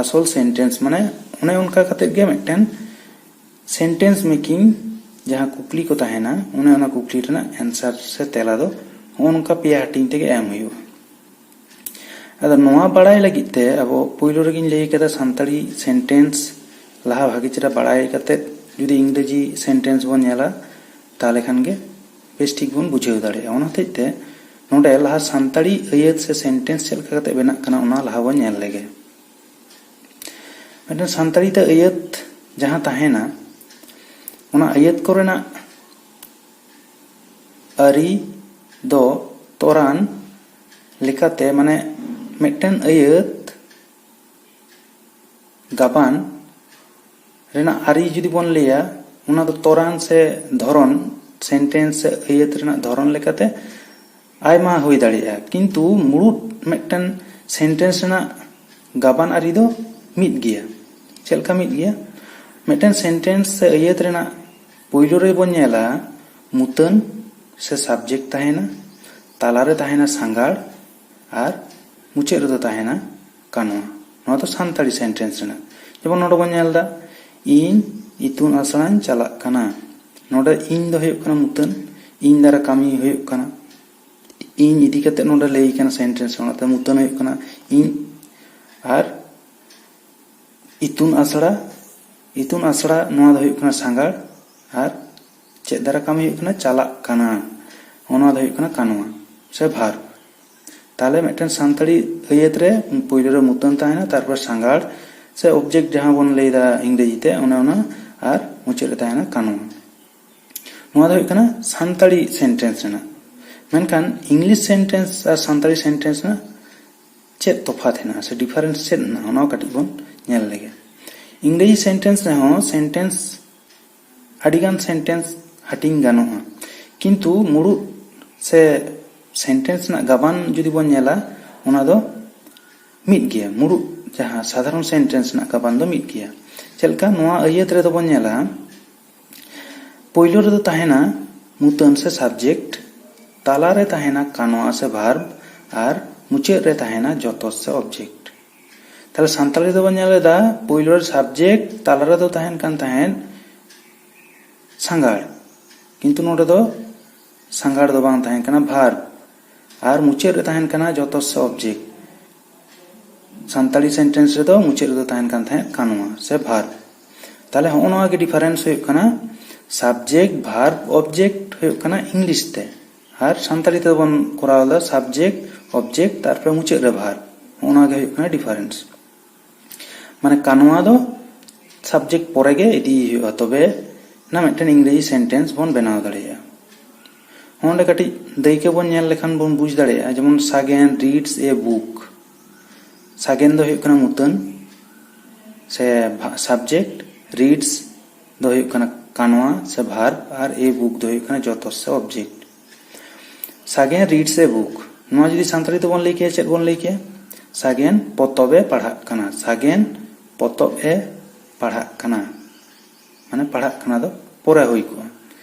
ᱟᱥᱚᱞ ᱥᱮᱱᱴᱮᱱᱥ, ᱢᱟᱱᱮ ᱚᱱᱮ ᱚᱱᱠᱟ ᱠᱟᱛᱮᱫ ᱜᱮ ᱢᱤᱫᱴᱮᱱ ᱥᱮᱱᱴᱮᱱᱥ ᱢᱮᱠᱤᱝ ᱡᱟᱦᱟᱸ ᱠᱩᱠᱞᱤ ᱠᱚ ᱛᱟᱦᱮᱱᱟ, ᱚᱱᱮ ᱚᱱᱟ ᱠᱩᱠᱞᱤ ᱨᱮᱱᱟᱜ ᱮᱱᱥᱟᱨ ᱥᱮ ᱛᱮᱞᱟ ᱫᱚ ᱦᱚᱸᱜᱼᱚ ᱱᱚᱝᱠᱟ ᱯᱮᱭᱟ ᱦᱟᱹᱴᱤᱧ ᱛᱮᱜᱮ ᱮᱢ ᱦᱩᱭᱩᱜᱼᱟ᱾ ᱟᱫᱚ ᱱᱚᱣᱟ ᱵᱟᱲᱟᱭ ᱞᱟᱹᱜᱤᱫ ᱛᱮ ᱟᱵᱚ ᱯᱳᱭᱞᱳ ᱨᱮᱜᱮᱧ ᱞᱟᱹᱭ ᱠᱟᱫᱟ ᱥᱟᱱᱛᱟᱲᱤ ᱥᱮᱱᱴᱮᱱᱥ ᱞᱟᱦᱟ ᱵᱷᱟᱜᱮ ᱪᱮᱦᱨᱟ ᱵᱟᱲᱟᱭ ᱠᱟᱛᱮᱫ ᱡᱩᱫᱤ ᱤᱝᱨᱮᱡᱤ ᱥᱮᱱᱴᱮᱱᱥ ᱵᱚᱱ ᱧᱮᱞᱟ, ᱛᱟᱦᱚᱞᱮ ᱠᱷᱟᱱ ᱜᱮ ᱵᱮᱥ ᱴᱷᱤᱠ ᱵᱚᱱ ᱵᱩᱡᱷᱟᱹᱣ ᱫᱟᱲᱮᱭᱟᱜᱼᱟ᱾ ᱚᱱᱟ ᱦᱚᱛᱮᱡ ᱛᱮ ᱱᱚᱰᱮ ᱞᱟᱦᱟ ᱥᱟᱱᱛᱟᱲᱤ ᱟᱹᱭᱟᱹᱛ ᱥᱮ ᱥᱮᱱᱴᱮᱱᱥ ᱪᱮᱫ ᱞᱮᱠᱟ ᱠᱟᱛᱮ ᱵᱮᱱᱟᱜ ᱠᱟᱱᱟ, ᱚᱱᱟ ᱞᱟᱦᱟ ᱵᱚᱱ ᱧᱮᱞ ᱞᱮᱜᱮ᱾ ᱢᱤᱫᱴᱮᱱ ᱥᱟᱱᱛᱟᱲᱤ ᱛᱮ ᱟᱹᱭᱟᱹᱛ ᱡᱟᱦᱟᱸ ᱛᱟᱦᱮᱱᱟ, ᱚᱱᱟ ᱟᱹᱭᱟᱹᱛ ᱠᱚᱨᱮᱱᱟᱜ ᱟᱹᱨᱤ ᱫᱚ ᱛᱚᱨᱟᱱ ᱞᱮᱠᱟᱛᱮ, ᱢᱟᱱᱮ ᱢᱤᱫᱴᱮᱱ ᱟᱹᱭᱟᱹᱛ ᱜᱟᱵᱟᱱ ᱨᱮᱱᱟᱜ ᱟᱹᱨᱤ ᱡᱩᱫᱤ ᱵᱚᱱ ᱞᱟᱹᱭᱟ, ᱚᱱᱟ ᱫᱚ ᱛᱚᱨᱟᱱ ᱥᱮ ᱫᱷᱚᱨᱚᱱ, ᱥᱮᱱᱴᱮᱱᱥ ᱥᱮ ᱟᱹᱭᱟᱹᱛ ᱨᱮᱱᱟᱜ ᱫᱷᱚᱨᱚᱱ ᱞᱮᱠᱟᱛᱮ ᱟᱭᱢᱟ ᱦᱩᱭ ᱫᱟᱲᱮᱭᱟᱜᱼᱟ, ᱠᱤᱱᱛᱩ ᱢᱩᱲᱩᱫ ᱢᱤᱫᱴᱮᱱ ᱥᱮᱱᱴᱮᱱᱥ ᱨᱮᱱᱟᱜ ᱜᱟᱵᱟᱱ ᱟᱹᱨᱤ ᱫᱚ ᱢᱤᱫ ᱜᱮᱭᱟ᱾ ᱪᱮᱫ ᱞᱮᱠᱟ ᱢᱤᱫ ᱜᱮᱭᱟ? ᱢᱤᱫᱴᱮᱱ ᱥᱮᱱᱴᱮᱱᱥ ᱥᱮ ᱟᱹᱭᱟᱹᱛ ᱨᱮᱱᱟᱜ ᱯᱳᱭᱞᱳ ᱨᱮᱵᱚᱱ ᱧᱮᱞᱟ ᱢᱩᱛᱟᱹᱱ ᱥᱮ ᱥᱟᱵᱡᱮᱠᱴ ᱛᱟᱦᱮᱱᱟ, ᱛᱟᱞᱟᱨᱮ ᱛᱟᱦᱮᱱᱟ ᱥᱟᱸᱜᱟᱲ, ᱟᱨ ᱢᱩᱪᱟᱹᱫ ᱨᱮᱫᱚ ᱛᱟᱦᱮᱱᱟ ᱠᱟᱱᱣᱟ᱾ ᱱᱚᱣᱟ ᱫᱚ ᱥᱟᱱᱛᱟᱲᱤ ᱥᱮᱱᱴᱮᱱᱥ ᱨᱮᱱᱟᱜ᱾ ᱡᱮᱢᱚᱱ ᱱᱚᱰᱮ ᱵᱚᱱ ᱧᱮᱞ ᱮᱫᱟ, ᱤᱧ ᱤᱛᱩᱱ ᱟᱥᱲᱟᱧ ᱪᱟᱞᱟᱜ ᱠᱟᱱᱟ᱾ ᱱᱚᱰᱮ ᱤᱧ ᱫᱚ ᱦᱩᱭᱩᱜ ᱠᱟᱱᱟ ᱢᱩᱛᱟᱹᱱ, ᱤᱧ ᱫᱟᱨᱟ ᱠᱟᱹᱢᱤ ᱦᱩᱭᱩᱜ ᱠᱟᱱᱟ, ᱤᱧ ᱤᱫᱤ ᱠᱟᱛᱮ ᱱᱚᱰᱮ ᱞᱟᱹᱭ ᱠᱟᱱᱟ ᱥᱮᱱᱴᱮᱱᱥ, ᱚᱱᱟᱛᱮ ᱢᱩᱛᱟᱹᱱ ᱦᱩᱭᱩᱜ ᱠᱟᱱᱟ ᱤᱧ᱾ ᱟᱨ ᱤᱛᱩᱱ ᱟᱥᱲᱟ, ᱤᱛᱩᱱ ᱟᱥᱲᱟ ᱱᱚᱣᱟ ᱫᱚ ᱦᱩᱭᱩᱜ ᱠᱟᱱᱟ ᱥᱟᱸᱜᱟᱲ, ᱟᱨ ᱪᱮᱫ ᱫᱟᱨᱟ ᱠᱟᱹᱢᱤ ᱦᱩᱭᱩᱜ ᱠᱟᱱᱟ? ᱪᱟᱞᱟᱜ ᱠᱟᱱᱟ, ᱚᱱᱟ ᱫᱚ ᱦᱩᱭᱩᱜ ᱠᱟᱱᱟ ᱠᱟᱱᱣᱟ ᱥᱮ ᱵᱷᱟᱨᱵ᱾ ᱛᱟᱦᱞᱮ ᱢᱤᱫᱴᱮᱱ ᱥᱟᱱᱛᱟᱲᱤ ᱟᱹᱭᱟᱹᱛ ᱨᱮ ᱯᱳᱭᱞᱳ ᱨᱮ ᱢᱩᱛᱟᱹᱱ ᱛᱟᱦᱮᱱᱟ, ᱛᱟᱨᱯᱚᱨ ᱥᱟᱸᱜᱟᱲ ᱥᱮ ᱚᱵᱡᱮᱠᱴ ᱡᱟᱦᱟᱸ ᱵᱚᱱ ᱞᱟᱹᱭᱫᱟ ᱤᱝᱨᱮᱡᱤ ᱛᱮ, ᱚᱱᱮ ᱚᱱᱟ, ᱟᱨ ᱢᱩᱪᱟᱹᱫ ᱨᱮ ᱛᱟᱦᱮᱱᱟ ᱠᱟᱱᱣᱟ᱾ ᱱᱚᱣᱟ ᱫᱚ ᱦᱩᱭᱩᱜ ᱠᱟᱱᱟ ᱥᱟᱱᱛᱟᱲᱤ ᱥᱮᱱᱴᱮᱱᱥ ᱨᱮᱱᱟᱜ᱾ ᱢᱮᱱᱠᱷᱟᱱ ᱤᱝᱞᱤᱥ ᱥᱮᱱᱴᱮᱱᱥ ᱟᱨ ᱥᱟᱱᱛᱟᱲᱤ ᱥᱮᱱᱴᱮᱱᱥ ᱨᱮᱱᱟᱜ ᱪᱮᱫ ᱛᱚᱯᱷᱟᱛ ᱦᱮᱱᱟᱜᱼᱟ ᱥᱮ ᱰᱤᱯᱷᱟᱨᱮᱱᱥ ᱪᱮᱫ ᱦᱮᱱᱟᱜᱼᱟ, ᱚᱱᱟ ᱠᱟᱹᱴᱤᱡ ᱵᱚᱱ ᱧᱮᱞ ᱞᱮᱜᱮ᱾ ᱤᱝᱨᱮᱡᱤ ᱥᱮᱱᱴᱮᱱᱥ ᱨᱮᱦᱚᱸ ᱥᱮᱱᱴᱮᱱᱥ, ᱟᱹᱰᱤᱜᱟᱱ ᱥᱮᱱᱴᱮᱱᱥ ᱦᱟᱹᱴᱤᱧ ᱜᱟᱱᱚᱜᱼᱟ, ᱠᱤᱱᱛᱩ ᱢᱩᱲᱩᱫ ᱥᱮ ᱥᱮᱱᱴᱮᱱᱥ ᱨᱮᱱᱟᱜ ᱜᱟᱵᱟᱱ ᱡᱩᱫᱤ ᱵᱚᱱ ᱧᱮᱞᱟ, ᱚᱱᱟ ᱫᱚ ᱢᱤᱫ ᱜᱮᱭᱟ᱾ ᱢᱩᱲᱩᱫ ᱡᱟᱦᱟᱸ ᱥᱟᱫᱷᱟᱨᱚᱱ ᱥᱮᱱᱴᱮᱱᱥ ᱨᱮᱱᱟᱜ ᱜᱟᱵᱟᱱ ᱫᱚ ᱢᱤᱫ ᱜᱮᱭᱟ᱾ ᱪᱮᱫ ᱞᱮᱠᱟ? ᱱᱚᱣᱟ ᱟᱹᱭᱟᱹᱛ ᱨᱮᱫᱚ ᱵᱚᱱ ᱧᱮᱞᱟ, ᱯᱳᱭᱞᱳ ᱨᱮᱫᱚ ᱛᱟᱦᱮᱱᱟ ᱢᱩᱛᱟᱹᱱ ᱥᱮ ᱥᱟᱵᱡᱮᱠᱴ, ᱛᱟᱞᱟᱨᱮ ᱛᱟᱦᱮᱱᱟ ᱠᱟᱱᱣᱟ ᱥᱮ ᱵᱷᱟᱨᱵ, ᱟᱨ ᱢᱩᱪᱟᱹᱫ ᱨᱮ ᱛᱟᱦᱮᱱᱟ ᱡᱚᱛᱚᱥ ᱥᱮ ᱚᱵᱡᱮᱠᱴ᱾ ᱛᱟᱦᱞᱮ ᱥᱟᱱᱛᱟᱲᱤ ᱫᱚᱵᱚᱱ ᱧᱮᱞ ᱮᱫᱟ, ᱯᱳᱭᱞᱳ ᱨᱮ ᱥᱟᱵᱡᱮᱠᱴ, ᱛᱟᱞᱟ ᱨᱮᱫᱚ ᱛᱟᱦᱮᱱ ᱠᱟᱱ ᱛᱟᱦᱮᱸᱫ ᱥᱟᱸᱜᱟᱲ, ᱠᱤᱱᱛᱩ ᱱᱚᱰᱮ ᱫᱚ ᱥᱟᱸᱜᱟᱲ ᱫᱚ ᱵᱟᱝ ᱛᱟᱦᱮᱸ ᱠᱟᱱᱟ, ᱵᱷᱟᱨᱵ, ᱟᱨ ᱢᱩᱪᱟᱹᱫ ᱨᱮ ᱛᱟᱦᱮᱱ ᱠᱟᱱᱟ ᱡᱚᱛᱚᱥ ᱥᱮ ᱚᱵᱡᱮᱠᱴ᱾ ᱥᱟᱱᱛᱟᱲᱤ ᱥᱮᱱᱴᱮᱱᱥ ᱨᱮᱫᱚ ᱢᱩᱪᱟᱹᱫ ᱨᱮᱫᱚ ᱛᱟᱦᱮᱱ ᱠᱟᱱ ᱛᱟᱦᱮᱸᱫ ᱠᱟᱱᱣᱟ ᱥᱮ ᱵᱷᱟᱨᱵ᱾ ᱛᱟᱦᱞᱮ ᱦᱚᱸᱜᱼᱚ ᱱᱚᱣᱟ ᱜᱮ ᱰᱤᱯᱷᱟᱨᱮᱱᱥ ᱦᱩᱭᱩᱜ ᱠᱟᱱᱟ, ᱥᱟᱵᱡᱮᱠᱴ, ᱵᱷᱟᱨᱵ, ᱚᱵᱡᱮᱠᱴ ᱦᱩᱭᱩᱜ ᱠᱟᱱᱟ ᱤᱝᱞᱤᱥ ᱛᱮ, ᱟᱨ ᱥᱟᱱᱛᱟᱲᱤ ᱛᱮᱫᱚ ᱵᱚᱱ ᱠᱚᱨᱟᱣ ᱮᱫᱟ ᱥᱟᱵᱡᱮᱠᱴ, ᱚᱵᱡᱮᱠᱴ, ᱛᱟᱨᱯᱚᱨᱮ ᱢᱩᱪᱟᱹᱫ ᱨᱮ ᱵᱷᱟᱨᱵ᱾ ᱦᱚᱸᱜᱼᱚ ᱱᱚᱣᱟ ᱜᱮ ᱦᱩᱭᱩᱜ ᱠᱟᱱᱟ ᱰᱤᱯᱷᱟᱨᱮᱱᱥ᱾ ᱢᱟᱱᱮ ᱠᱟᱱᱣᱟ ᱫᱚ ᱥᱟᱵᱡᱮᱠᱴ ᱯᱚᱨᱮ ᱜᱮ ᱤᱫᱤᱭ ᱦᱩᱭᱩᱜᱼᱟ, ᱛᱚᱵᱮ ᱱᱟ ᱢᱤᱫᱴᱮᱱ ᱤᱝᱨᱮᱡᱤ ᱥᱮᱱᱴᱮᱱᱥ ᱵᱚᱱ ᱵᱮᱱᱟᱣ ᱫᱟᱲᱮᱭᱟᱜᱼᱟ᱾ ᱚᱸᱰᱮ ᱠᱟᱹᱴᱤᱡ ᱫᱟᱹᱭᱠᱟᱹ ᱵᱚᱱ ᱧᱮᱞ ᱞᱮᱠᱷᱟᱱ ᱵᱚᱱ ᱵᱩᱡᱽ ᱫᱟᱲᱮᱭᱟᱜᱼᱟ, ᱡᱮᱢᱚᱱ ᱥᱟᱜᱮᱱ reads a book᱾ ᱥᱟᱜᱮᱱ ᱫᱚ ᱦᱩᱭᱩᱜ ᱠᱟᱱᱟ ᱢᱩᱛᱟᱹᱱ ᱥᱮ ᱥᱟᱵᱡᱮᱠᱴ, reads ᱫᱚ ᱦᱩᱭᱩᱜ ᱠᱟᱱᱟ ᱠᱟᱱᱣᱟ ᱥᱮ ᱵᱷᱟᱨᱵ, ᱟᱨ a book ᱫᱚ ᱦᱩᱭᱩᱜ ᱠᱟᱱᱟ ᱡᱚᱛᱚᱥ ᱥᱮ ᱚᱵᱡᱮᱠᱴ᱾ ᱥᱟᱜᱮᱱ reads a book, ᱱᱚᱣᱟ ᱡᱩᱫᱤ ᱥᱟᱱᱛᱟᱲᱤ ᱛᱮᱵᱚᱱ ᱞᱟᱹᱭ ᱠᱮᱭᱟ, ᱪᱮᱫ ᱵᱚᱱ ᱞᱟᱹᱭ ᱠᱮᱭᱟ? ᱥᱟᱜᱮᱱ ᱯᱚᱛᱚᱵ ᱮ ᱯᱟᱲᱦᱟᱜ ᱠᱟᱱᱟ, ᱥᱟᱜᱮᱱ ᱯᱚᱛᱚᱵ ᱮ ᱯᱟᱲᱦᱟᱜ ᱠᱟᱱᱟ, ᱢᱟᱱᱮ ᱯᱟᱲᱦᱟᱜ ᱠᱟᱱᱟ ᱫᱚ ᱯᱚᱨᱮ ᱦᱩᱭ ᱠᱚᱜᱼᱟ᱾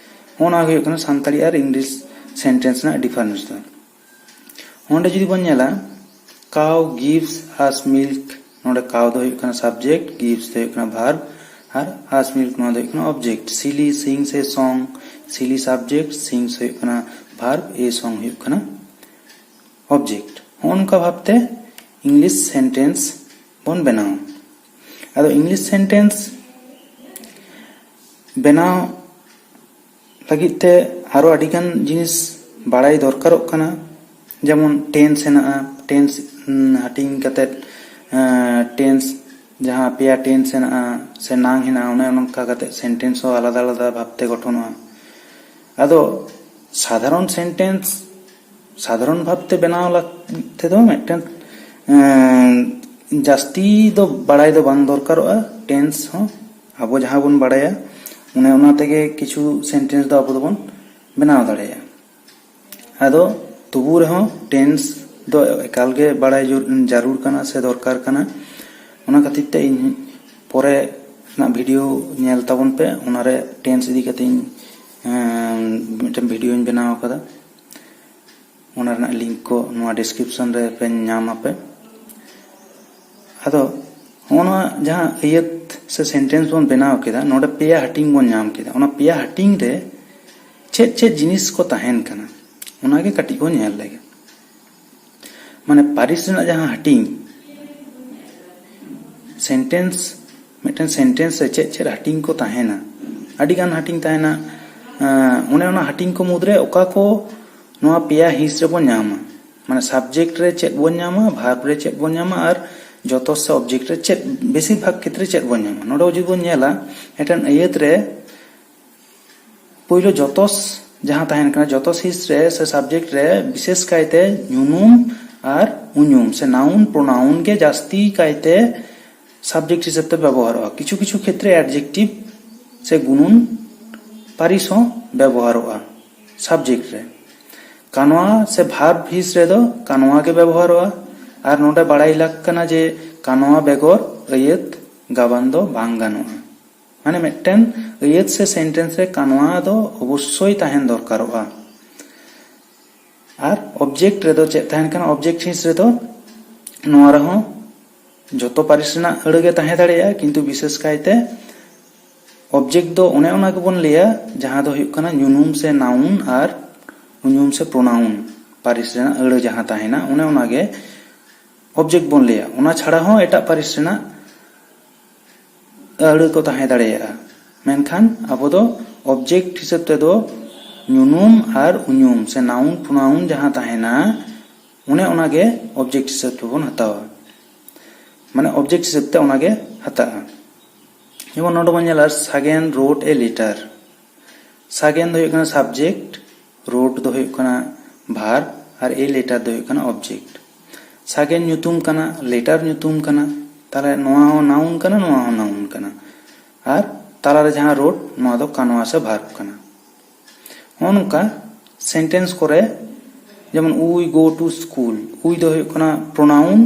ᱦᱚᱸᱜᱼᱚ ᱱᱚᱣᱟ ᱜᱮ ᱦᱩᱭᱩᱜ ᱠᱟᱱᱟ ᱥᱟᱱᱛᱟᱲᱤ ᱟᱨ ᱤᱝᱞᱤᱥ ᱥᱮᱱᱴᱮᱱᱥ ᱨᱮᱱᱟᱜ ᱰᱤᱯᱷᱟᱨᱮᱱᱥ ᱫᱚ᱾ ᱚᱸᱰᱮ ᱡᱩᱫᱤ ᱵᱚᱱ ᱧᱮᱞᱟ, cow gives us milk, ᱱᱚᱰᱮ cow ᱫᱚ ᱦᱩᱭᱩᱜ ᱠᱟᱱᱟ ᱥᱟᱵᱡᱮᱠᱴ, gives ᱫᱚ ᱦᱩᱭᱩᱜ ᱠᱟᱱᱟ ᱵᱷᱟᱨᱵ, ᱟᱨ ᱟᱥ ᱢᱤᱞᱠ ᱱᱚᱣᱟ ᱫᱚ ᱦᱩᱭᱩᱜ ᱠᱟᱱᱟ ᱚᱵᱡᱮᱠᱴ᱾ ᱥᱤᱞᱤ, ᱥᱤᱝ ᱥᱮ ᱥᱚᱝ, ᱥᱤᱞᱤ ᱥᱟᱵᱡᱮᱠᱴ, ᱥᱤᱝ ᱦᱩᱭᱩᱜ ᱠᱟᱱᱟ ᱵᱷᱟᱨᱵ, ᱮ ᱥᱚᱝ ᱦᱩᱭᱩᱜ ᱠᱟᱱᱟ ᱚᱵᱡᱮᱠᱴ᱾ ᱦᱚᱸᱜᱼᱚ ᱱᱚᱝᱠᱟ ᱵᱷᱟᱵᱛᱮ ᱤᱝᱞᱤᱥ ᱥᱮᱱᱴᱮᱱᱥ ᱵᱚᱱ ᱵᱮᱱᱟᱣᱟ᱾ ᱟᱫᱚ ᱤᱝᱞᱤᱥ ᱥᱮᱱᱴᱮᱱᱥ ᱵᱮᱱᱟᱣ ᱞᱟᱹᱜᱤᱫ ᱛᱮ ᱟᱨᱚ ᱟᱹᱰᱤᱜᱟᱱ ᱡᱤᱱᱤᱥ ᱵᱟᱲᱟᱭ ᱫᱚᱨᱠᱟᱨᱚᱜ ᱠᱟᱱᱟ᱾ ᱡᱮᱢᱚᱱ ᱴᱮᱱᱥ ᱦᱮᱱᱟᱜᱼᱟ, ᱴᱮᱱᱥ ᱦᱟᱹᱴᱤᱧ ᱠᱟᱛᱮᱫ ᱴᱮᱱᱥ, ᱡᱟᱦᱟᱸ ᱯᱮᱭᱟ ᱴᱮᱱᱥ ᱦᱮᱱᱟᱜᱼᱟ ᱥᱮ ᱱᱟᱝ ᱦᱮᱱᱟᱜᱼᱟ, ᱚᱱᱮ ᱚᱱᱠᱟ ᱠᱟᱛᱮᱫ ᱥᱮᱱᱴᱮᱱᱥ ᱦᱚᱸ ᱟᱞᱟᱫᱟ ᱟᱞᱟᱫᱟ ᱵᱷᱟᱵᱛᱮ ᱜᱚᱴᱷᱚᱱᱚᱜᱼᱟ᱾ ᱟᱫᱚ ᱥᱟᱫᱷᱟᱨᱚᱱ ᱥᱮᱱᱴᱮᱱᱥ ᱥᱟᱫᱷᱟᱨᱚᱱ ᱵᱷᱟᱵᱛᱮ ᱵᱮᱱᱟᱣ ᱞᱟᱹᱜᱤᱫ ᱛᱮᱫᱚ ᱢᱤᱫᱴᱮᱱ ᱡᱟᱹᱥᱛᱤ ᱫᱚ ᱵᱟᱲᱟᱭ ᱫᱚ ᱵᱟᱝ ᱫᱚᱨᱠᱟᱨᱚᱜᱼᱟ᱾ ᱴᱮᱱᱥ ᱦᱚᱸ ᱟᱵᱚ ᱡᱟᱦᱟᱸ ᱵᱚᱱ ᱵᱟᱲᱟᱭᱟ ᱚᱱᱮ ᱚᱱᱟ ᱛᱮᱜᱮ ᱠᱤᱪᱷᱩ ᱥᱮᱱᱴᱮᱱᱥ ᱫᱚ ᱟᱵᱚ ᱫᱚᱵᱚᱱ ᱵᱮᱱᱟᱣ ᱫᱟᱲᱮᱭᱟᱜᱼᱟ᱾ ᱟᱫᱚ ᱛᱚᱵᱩ ᱨᱮᱦᱚᱸ ᱴᱮᱱᱥ ᱫᱚ ᱮᱠᱟᱞ ᱜᱮ ᱵᱟᱲᱟᱭ ᱡᱟᱹᱨᱩᱲ ᱠᱟᱱᱟ ᱥᱮ ᱫᱚᱨᱠᱟᱨ ᱠᱟᱱᱟ᱾ ᱚᱱᱟ ᱠᱷᱟᱹᱛᱤᱨ ᱛᱮ ᱤᱧ ᱯᱚᱨᱮ ᱨᱮᱱᱟᱜ ᱵᱷᱤᱰᱤᱭᱳ ᱧᱮᱞ ᱛᱟᱵᱚᱱ ᱯᱮ, ᱚᱱᱟᱨᱮ ᱴᱮᱱᱥ ᱤᱫᱤ ᱠᱟᱛᱮ ᱤᱧ ᱢᱤᱫᱴᱮᱱ ᱵᱷᱤᱰᱤᱭᱳᱧ ᱵᱮᱱᱟᱣ ᱟᱠᱟᱫᱟ᱾ ᱚᱱᱟ ᱨᱮᱱᱟᱜ ᱞᱤᱝᱠ ᱠᱚ ᱱᱚᱣᱟ ᱰᱤᱥᱠᱨᱤᱯᱥᱚᱱ ᱨᱮ ᱯᱮ ᱧᱟᱢ ᱟᱯᱮ᱾ ᱟᱫᱚ ᱦᱚᱸᱜᱼᱚ ᱱᱚᱣᱟ ᱡᱟᱦᱟᱸ ᱟᱹᱭᱟᱹᱛ ᱥᱮ ᱥᱮᱱᱴᱮᱱᱥ ᱵᱚᱱ ᱵᱮᱱᱟᱣ ᱠᱮᱫᱟ, ᱱᱚᱰᱮ ᱯᱮᱭᱟ ᱦᱟᱹᱴᱤᱧ ᱵᱚᱱ ᱧᱟᱢ ᱠᱮᱫᱟ᱾ ᱚᱱᱟ ᱯᱮᱭᱟ ᱦᱟᱹᱴᱤᱧ ᱨᱮ ᱪᱮᱫ ᱪᱮᱫ ᱡᱤᱱᱤᱥ ᱠᱚ ᱛᱟᱦᱮᱱ ᱠᱟᱱᱟ, ᱚᱱᱟᱜᱮ ᱠᱟᱹᱴᱤᱡ ᱵᱚᱱ ᱧᱮᱞ ᱞᱮᱜᱮ᱾ ᱢᱟᱱᱮ ᱯᱟᱹᱨᱤᱥ ᱨᱮᱱᱟᱜ ᱡᱟᱦᱟᱸ ᱦᱟᱹᱴᱤᱧ, ᱥᱮᱱᱴᱮᱱᱥ, ᱢᱤᱫᱴᱮᱱ ᱥᱮᱱᱴᱮᱱᱥ ᱨᱮ ᱪᱮᱫ ᱪᱮᱫ ᱦᱟᱹᱴᱤᱧ ᱠᱚ ᱛᱟᱦᱮᱱᱟ, ᱟᱹᱰᱤᱜᱟᱱ ᱦᱟᱹᱴᱤᱧ ᱛᱟᱦᱮᱱᱟ᱾ ᱚᱱᱮ ᱚᱱᱟ ᱦᱟᱹᱴᱤᱧ ᱠᱚ ᱢᱩᱫᱽᱨᱮ ᱚᱠᱟ ᱠᱚ ᱱᱚᱣᱟ ᱯᱮᱭᱟ ᱦᱤᱸᱥ ᱨᱮᱵᱚᱱ ᱧᱟᱢᱟ, ᱢᱟᱱᱮ ᱥᱟᱵᱡᱮᱠᱴ ᱨᱮ ᱪᱮᱫ ᱵᱚᱱ ᱧᱟᱢᱟ, ᱵᱷᱟᱨᱵ ᱨᱮ ᱪᱮᱫ ᱵᱚᱱ ᱧᱟᱢᱟ, ᱟᱨ ᱡᱚᱛᱚᱥ ᱥᱮ ᱚᱵᱡᱮᱠᱴ ᱨᱮ ᱪᱮᱫ, ᱵᱮᱥᱤᱨ ᱵᱷᱟᱜᱽ ᱠᱷᱮᱛᱨᱮ ᱪᱮᱫ ᱵᱚᱱ ᱧᱟᱢᱟ᱾ ᱱᱚᱰᱮ ᱡᱩᱫᱤ ᱵᱚᱱ ᱧᱮᱞᱟ, ᱢᱤᱫᱴᱮᱱ ᱟᱹᱭᱟᱹᱛ ᱨᱮ ᱯᱳᱭᱞᱳ ᱡᱚᱛᱚᱥ ᱡᱟᱦᱟᱸ ᱛᱟᱦᱮᱱ ᱠᱟᱱᱟ, ᱡᱚᱛᱚᱥ ᱦᱤᱸᱥ ᱨᱮ ᱥᱮ ᱥᱟᱵᱡᱮᱠᱴ ᱨᱮ ᱵᱤᱥᱮᱥ ᱠᱟᱭᱛᱮ ᱧᱩᱱᱩᱢ ᱟᱨ ᱩᱧᱩᱢ ᱥᱮ ᱱᱟᱣᱩᱱ ᱯᱨᱳᱱᱟᱣᱩᱱ ᱜᱮ ᱡᱟᱹᱥᱛᱤ ᱠᱟᱭᱛᱮ ᱥᱟᱵᱡᱮᱠᱴ ᱦᱤᱥᱟᱹᱵ ᱛᱮ ᱵᱮᱵᱚᱦᱟᱨᱚᱜᱼᱟ᱾ ᱠᱤᱪᱷᱩ ᱠᱤᱪᱷᱩ ᱠᱷᱮᱛᱨᱮ ᱮᱰᱡᱮᱠᱴᱤᱵᱷ ᱥᱮ ᱜᱩᱱᱩᱱ ᱯᱟᱹᱨᱤᱥ ᱦᱚᱸ ᱵᱮᱵᱚᱦᱟᱨᱚᱜᱼᱟ ᱥᱟᱵᱡᱮᱠᱴ ᱨᱮ᱾ ᱠᱟᱱᱣᱟ ᱥᱮ ᱵᱷᱟᱨᱵ ᱦᱤᱸᱥ ᱨᱮᱫᱚ ᱠᱟᱱᱣᱟ ᱜᱮ ᱵᱮᱵᱚᱦᱟᱨᱚᱜᱼᱟ᱾ ᱟᱨ ᱱᱚᱰᱮ ᱵᱟᱲᱟᱭ ᱞᱟᱹᱠ ᱠᱟᱱᱟ ᱡᱮ ᱠᱟᱱᱣᱟ ᱵᱮᱜᱚᱨ ᱟᱹᱭᱟᱹᱛ ᱜᱟᱵᱟᱱ ᱫᱚ ᱵᱟᱝ ᱜᱟᱱᱚᱜᱼᱟ᱾ ᱢᱟᱱᱮ ᱢᱤᱫᱴᱮᱱ ᱟᱹᱭᱟᱹᱛ ᱥᱮ ᱥᱮᱱᱴᱮᱱᱥ ᱨᱮ ᱠᱟᱱᱣᱟ ᱫᱚ ᱚᱵᱚᱥᱥᱳᱭ ᱛᱟᱦᱮᱱ ᱫᱚᱨᱠᱟᱨᱚᱜᱼᱟ᱾ ᱟᱨ ᱚᱵᱡᱮᱠᱴ ᱨᱮᱫᱚ ᱪᱮᱫ ᱛᱟᱦᱮᱱ ᱠᱟᱱᱟ? ᱚᱵᱡᱮᱠᱴ ᱦᱤᱸᱥ ᱨᱮᱫᱚ ᱱᱚᱣᱟ ᱨᱮᱦᱚᱸ ᱡᱚᱛᱚ ᱯᱟᱹᱨᱤᱥ ᱨᱮᱱᱟᱜ ᱟᱹᱲᱟᱹ ᱜᱮ ᱛᱟᱦᱮᱸ ᱫᱟᱲᱮᱭᱟᱜᱼᱟ, ᱠᱤᱱᱛᱩ ᱵᱤᱥᱮᱥ ᱠᱟᱭᱛᱮ ᱚᱵᱡᱮᱠᱴ ᱫᱚ ᱚᱱᱮ ᱚᱱᱟ ᱜᱮᱵᱚᱱ ᱞᱟᱹᱭᱟ ᱡᱟᱦᱟᱸ ᱫᱚ ᱦᱩᱭᱩᱜ ᱠᱟᱱᱟ ᱧᱩᱱᱩᱢ ᱥᱮ ᱱᱟᱣᱩᱱ ᱟᱨ ᱩᱧᱩᱢ ᱥᱮ ᱯᱨᱚᱱᱟᱣᱩᱱ, ᱯᱟᱹᱨᱤᱥ ᱨᱮᱱᱟᱜ ᱟᱹᱲᱟᱹ ᱡᱟᱦᱟᱸ ᱛᱟᱦᱮᱱᱟ ᱚᱱᱮ ᱚᱱᱟᱜᱮ ᱚᱵᱡᱮᱠᱴ ᱵᱚᱱ ᱞᱟᱹᱭᱟ᱾ ᱚᱱᱟ ᱪᱷᱟᱲᱟ ᱦᱚᱸ ᱮᱴᱟᱜ ᱯᱟᱹᱨᱤᱥ ᱨᱮᱱᱟᱜ ᱟᱹᱲᱟᱹ ᱠᱚ ᱛᱟᱦᱮᱸ ᱫᱟᱲᱮᱭᱟᱜᱼᱟ, ᱢᱮᱱᱠᱷᱟᱱ ᱟᱵᱚ ᱫᱚ ᱚᱵᱡᱮᱠᱴ ᱦᱤᱥᱟᱹᱵ ᱛᱮᱫᱚ ᱧᱩᱱᱩᱢ ᱟᱨ ᱩᱧᱩᱢ ᱥᱮ ᱱᱟᱣᱩᱱ ᱯᱨᱚᱱᱟᱣᱩᱱ ᱡᱟᱦᱟᱸ ᱛᱟᱦᱮᱱᱟ ᱚᱱᱮ ᱚᱱᱟᱜᱮ ᱚᱵᱡᱮᱠᱴ ᱦᱤᱥᱟᱹᱵ ᱛᱮᱵᱚᱱ ᱦᱟᱛᱟᱣᱟ, ᱢᱟᱱᱮ ᱚᱵᱡᱮᱠᱴ ᱦᱤᱥᱟᱹᱵ ᱛᱮ ᱚᱱᱟᱜᱮ ᱦᱟᱛᱟᱜᱼᱟ᱾ ᱡᱮᱢᱚᱱ ᱱᱚᱰᱮ ᱵᱚᱱ ᱧᱮᱞᱟ, ᱥᱟᱜᱮᱱ ᱨᱳᱰ ᱮ ᱞᱮᱴᱟᱨ᱾ ᱥᱟᱜᱮᱱ ᱫᱚ ᱦᱩᱭᱩᱜ ᱠᱟᱱᱟ ᱥᱟᱵᱡᱮᱠᱴ, ᱨᱳᱰ ᱫᱚ ᱦᱩᱭᱩᱜ ᱠᱟᱱᱟ ᱵᱷᱟᱨᱵ, ᱟᱨ ᱮ ᱞᱮᱴᱟᱨ ᱫᱚ ᱦᱩᱭᱩᱜ ᱠᱟᱱᱟ ᱚᱵᱡᱮᱠᱴ᱾ ᱥᱟᱜᱮᱱ ᱧᱩᱛᱩᱢ ᱠᱟᱱᱟ, ᱞᱮᱴᱟᱨ ᱧᱩᱛᱩᱢ ᱠᱟᱱᱟ, ᱛᱟᱦᱚᱞᱮ ᱱᱚᱣᱟ ᱦᱚᱸ ᱱᱟᱣᱩᱱ ᱠᱟᱱᱟ, ᱱᱚᱣᱟ ᱦᱚᱸ ᱱᱟᱣᱩᱱ ᱠᱟᱱᱟ᱾ ᱟᱨ ᱛᱟᱞᱟᱨᱮ ᱡᱟᱦᱟᱸ ᱨᱳᱰ, ᱱᱚᱣᱟ ᱫᱚ ᱠᱟᱱᱣᱟ ᱥᱮ ᱵᱷᱟᱨᱵ ᱠᱟᱱᱟ᱾ ᱱᱚᱜᱼᱚ ᱱᱚᱝᱠᱟ ᱥᱮᱱᱴᱮᱱᱥ ᱠᱚᱨᱮ, ᱡᱮᱢᱚᱱ we go to school, we ᱫᱚ ᱦᱩᱭᱩᱜ ᱠᱟᱱᱟ ᱯᱨᱚᱱᱟᱣᱩᱱ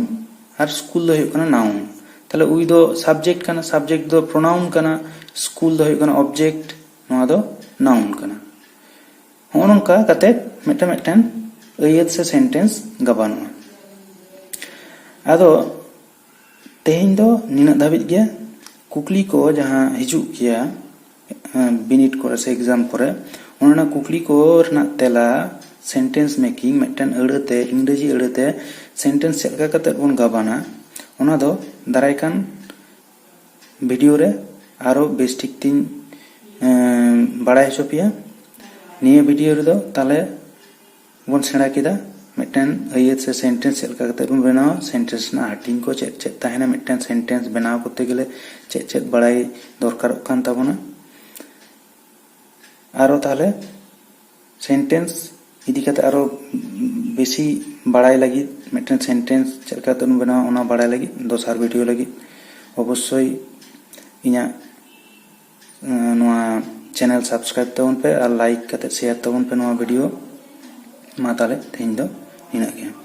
ᱟᱨ ᱥᱠᱩᱞ ᱫᱚ ᱦᱩᱭᱩᱜ ᱠᱟᱱᱟ ᱱᱟᱣᱩᱱ᱾ ᱛᱟᱦᱚᱞᱮ we ᱫᱚ ᱥᱟᱵᱡᱮᱠᱴ ᱠᱟᱱᱟ, ᱥᱟᱵᱡᱮᱠᱴ ᱫᱚ ᱯᱨᱚᱱᱟᱣᱩᱱ ᱠᱟᱱᱟ, ᱥᱠᱩᱞ ᱫᱚ ᱦᱩᱭᱩᱜ ᱠᱟᱱᱟ ᱚᱵᱡᱮᱠᱴ, ᱱᱚᱣᱟ ᱫᱚ ᱱᱟᱣᱩᱱ ᱠᱟᱱᱟ᱾ ᱦᱚᱸᱜᱼᱚ ᱱᱚᱝᱠᱟ ᱠᱟᱛᱮ ᱢᱤᱫᱴᱮᱱ ᱢᱤᱫᱴᱮᱱ ᱟᱹᱭᱟᱹᱛ ᱥᱮ ᱥᱮᱱᱴᱮᱱᱥ ᱜᱟᱵᱟᱱᱚᱜᱼᱟ᱾ ᱟᱫᱚ ᱛᱮᱦᱮᱧ ᱫᱚ ᱱᱤᱱᱟᱹᱜ ᱫᱷᱟᱹᱵᱤᱡ ᱜᱮ᱾ ᱠᱩᱠᱞᱤ ᱠᱚ ᱡᱟᱦᱟᱸ ᱦᱤᱡᱩᱜ ᱜᱮᱭᱟ, ᱮᱸ, ᱵᱤᱱᱤᱰ ᱠᱚᱨᱮ ᱥᱮ ᱮᱠᱡᱟᱢ ᱠᱚᱨᱮ, ᱚᱱᱟ ᱠᱩᱠᱞᱤ ᱠᱚ ᱨᱮᱱᱟᱜ ᱛᱮᱞᱟ ᱥᱮᱱᱴᱮᱱᱥ ᱢᱮᱠᱤᱝ, ᱢᱤᱫᱴᱮᱱ ᱟᱹᱲᱟᱹᱛᱮ, ᱤᱝᱨᱮᱡᱤ ᱟᱹᱲᱟᱹᱛᱮ ᱥᱮᱱᱴᱮᱱᱥ ᱪᱮᱫ ᱞᱮᱠᱟ ᱠᱟᱛᱮᱫ ᱵᱚᱱ ᱜᱟᱵᱟᱱᱟ, ᱚᱱᱟ ᱫᱚ ᱫᱟᱨᱟᱭ ᱠᱟᱱ ᱵᱷᱤᱰᱤᱭᱳ ᱨᱮ ᱟᱨᱚ ᱵᱮᱥ ᱴᱷᱤᱠ ᱛᱤᱧ, ᱮᱸ, ᱵᱟᱲᱟᱭ ᱦᱚᱪᱚ ᱯᱮᱭᱟ᱾ ᱱᱤᱭᱟᱹ ᱵᱷᱤᱰᱤᱭᱳ ᱨᱮᱫᱚ ᱛᱟᱦᱞᱮ ᱵᱚᱱ ᱥᱮᱬᱟ ᱠᱮᱫᱟ ᱢᱤᱫᱴᱮᱱ ᱟᱹᱭᱟᱹᱛ ᱥᱮ ᱥᱮᱱᱴᱮᱱᱥ ᱪᱮᱫ ᱞᱮᱠᱟ ᱠᱟᱛᱮ ᱵᱚᱱ ᱵᱮᱱᱟᱣᱟ, ᱥᱮᱱᱴᱮᱱᱥ ᱨᱮᱱᱟᱜ ᱦᱟᱹᱴᱤᱧ ᱠᱚ ᱪᱮᱫ ᱪᱮᱫ ᱛᱟᱦᱮᱱᱟ, ᱢᱤᱫᱴᱮᱱ ᱥᱮᱱᱴᱮᱱᱥ ᱵᱮᱱᱟᱣ ᱠᱚᱨᱛᱮ ᱜᱮᱞᱮ ᱪᱮᱫ ᱪᱮᱫ ᱵᱟᱲᱟᱭ ᱫᱚᱨᱠᱟᱨᱚᱜ ᱠᱟᱱ ᱛᱟᱵᱚᱱᱟ᱾ ᱟᱨᱚ ᱛᱟᱦᱞᱮ ᱥᱮᱱᱴᱮᱱᱥ ᱤᱫᱤ ᱠᱟᱛᱮ ᱟᱨᱚ ᱵᱮᱥᱤ ᱵᱟᱲᱟᱭ ᱞᱟᱹᱜᱤᱫ, ᱢᱤᱫᱴᱮᱱ ᱥᱮᱱᱴᱮᱱᱥ ᱪᱮᱫ ᱞᱮᱠᱟ ᱠᱟᱛᱮ ᱵᱚᱱ ᱵᱮᱱᱟᱣᱟ, ᱚᱱᱟ ᱵᱟᱲᱟᱭ ᱞᱟᱹᱜᱤᱫ ᱫᱚᱥᱟᱨ ᱵᱷᱤᱰᱤᱭᱳ ᱞᱟᱹᱜᱤᱫ ᱚᱵᱚᱥᱥᱳᱭ ᱤᱧᱟᱹᱜ, ᱮᱸ, ᱱᱚᱣᱟ ᱪᱮᱱᱮᱞ ᱥᱟᱵᱥᱠᱨᱟᱭᱤᱵ ᱛᱟᱵᱚᱱ ᱯᱮ ᱟᱨ ᱞᱟᱭᱤᱠ ᱠᱟᱛᱮ ᱥᱮᱭᱟᱨ ᱛᱟᱵᱚᱱ ᱯᱮ ᱱᱚᱣᱟ ᱵᱷᱤᱰᱤᱭᱳ᱾ ᱢᱟ ᱛᱟᱦᱞᱮ ᱛᱮᱦᱮᱧ ᱫᱚ ᱱᱤᱱᱟᱹᱜ ᱜᱮ᱾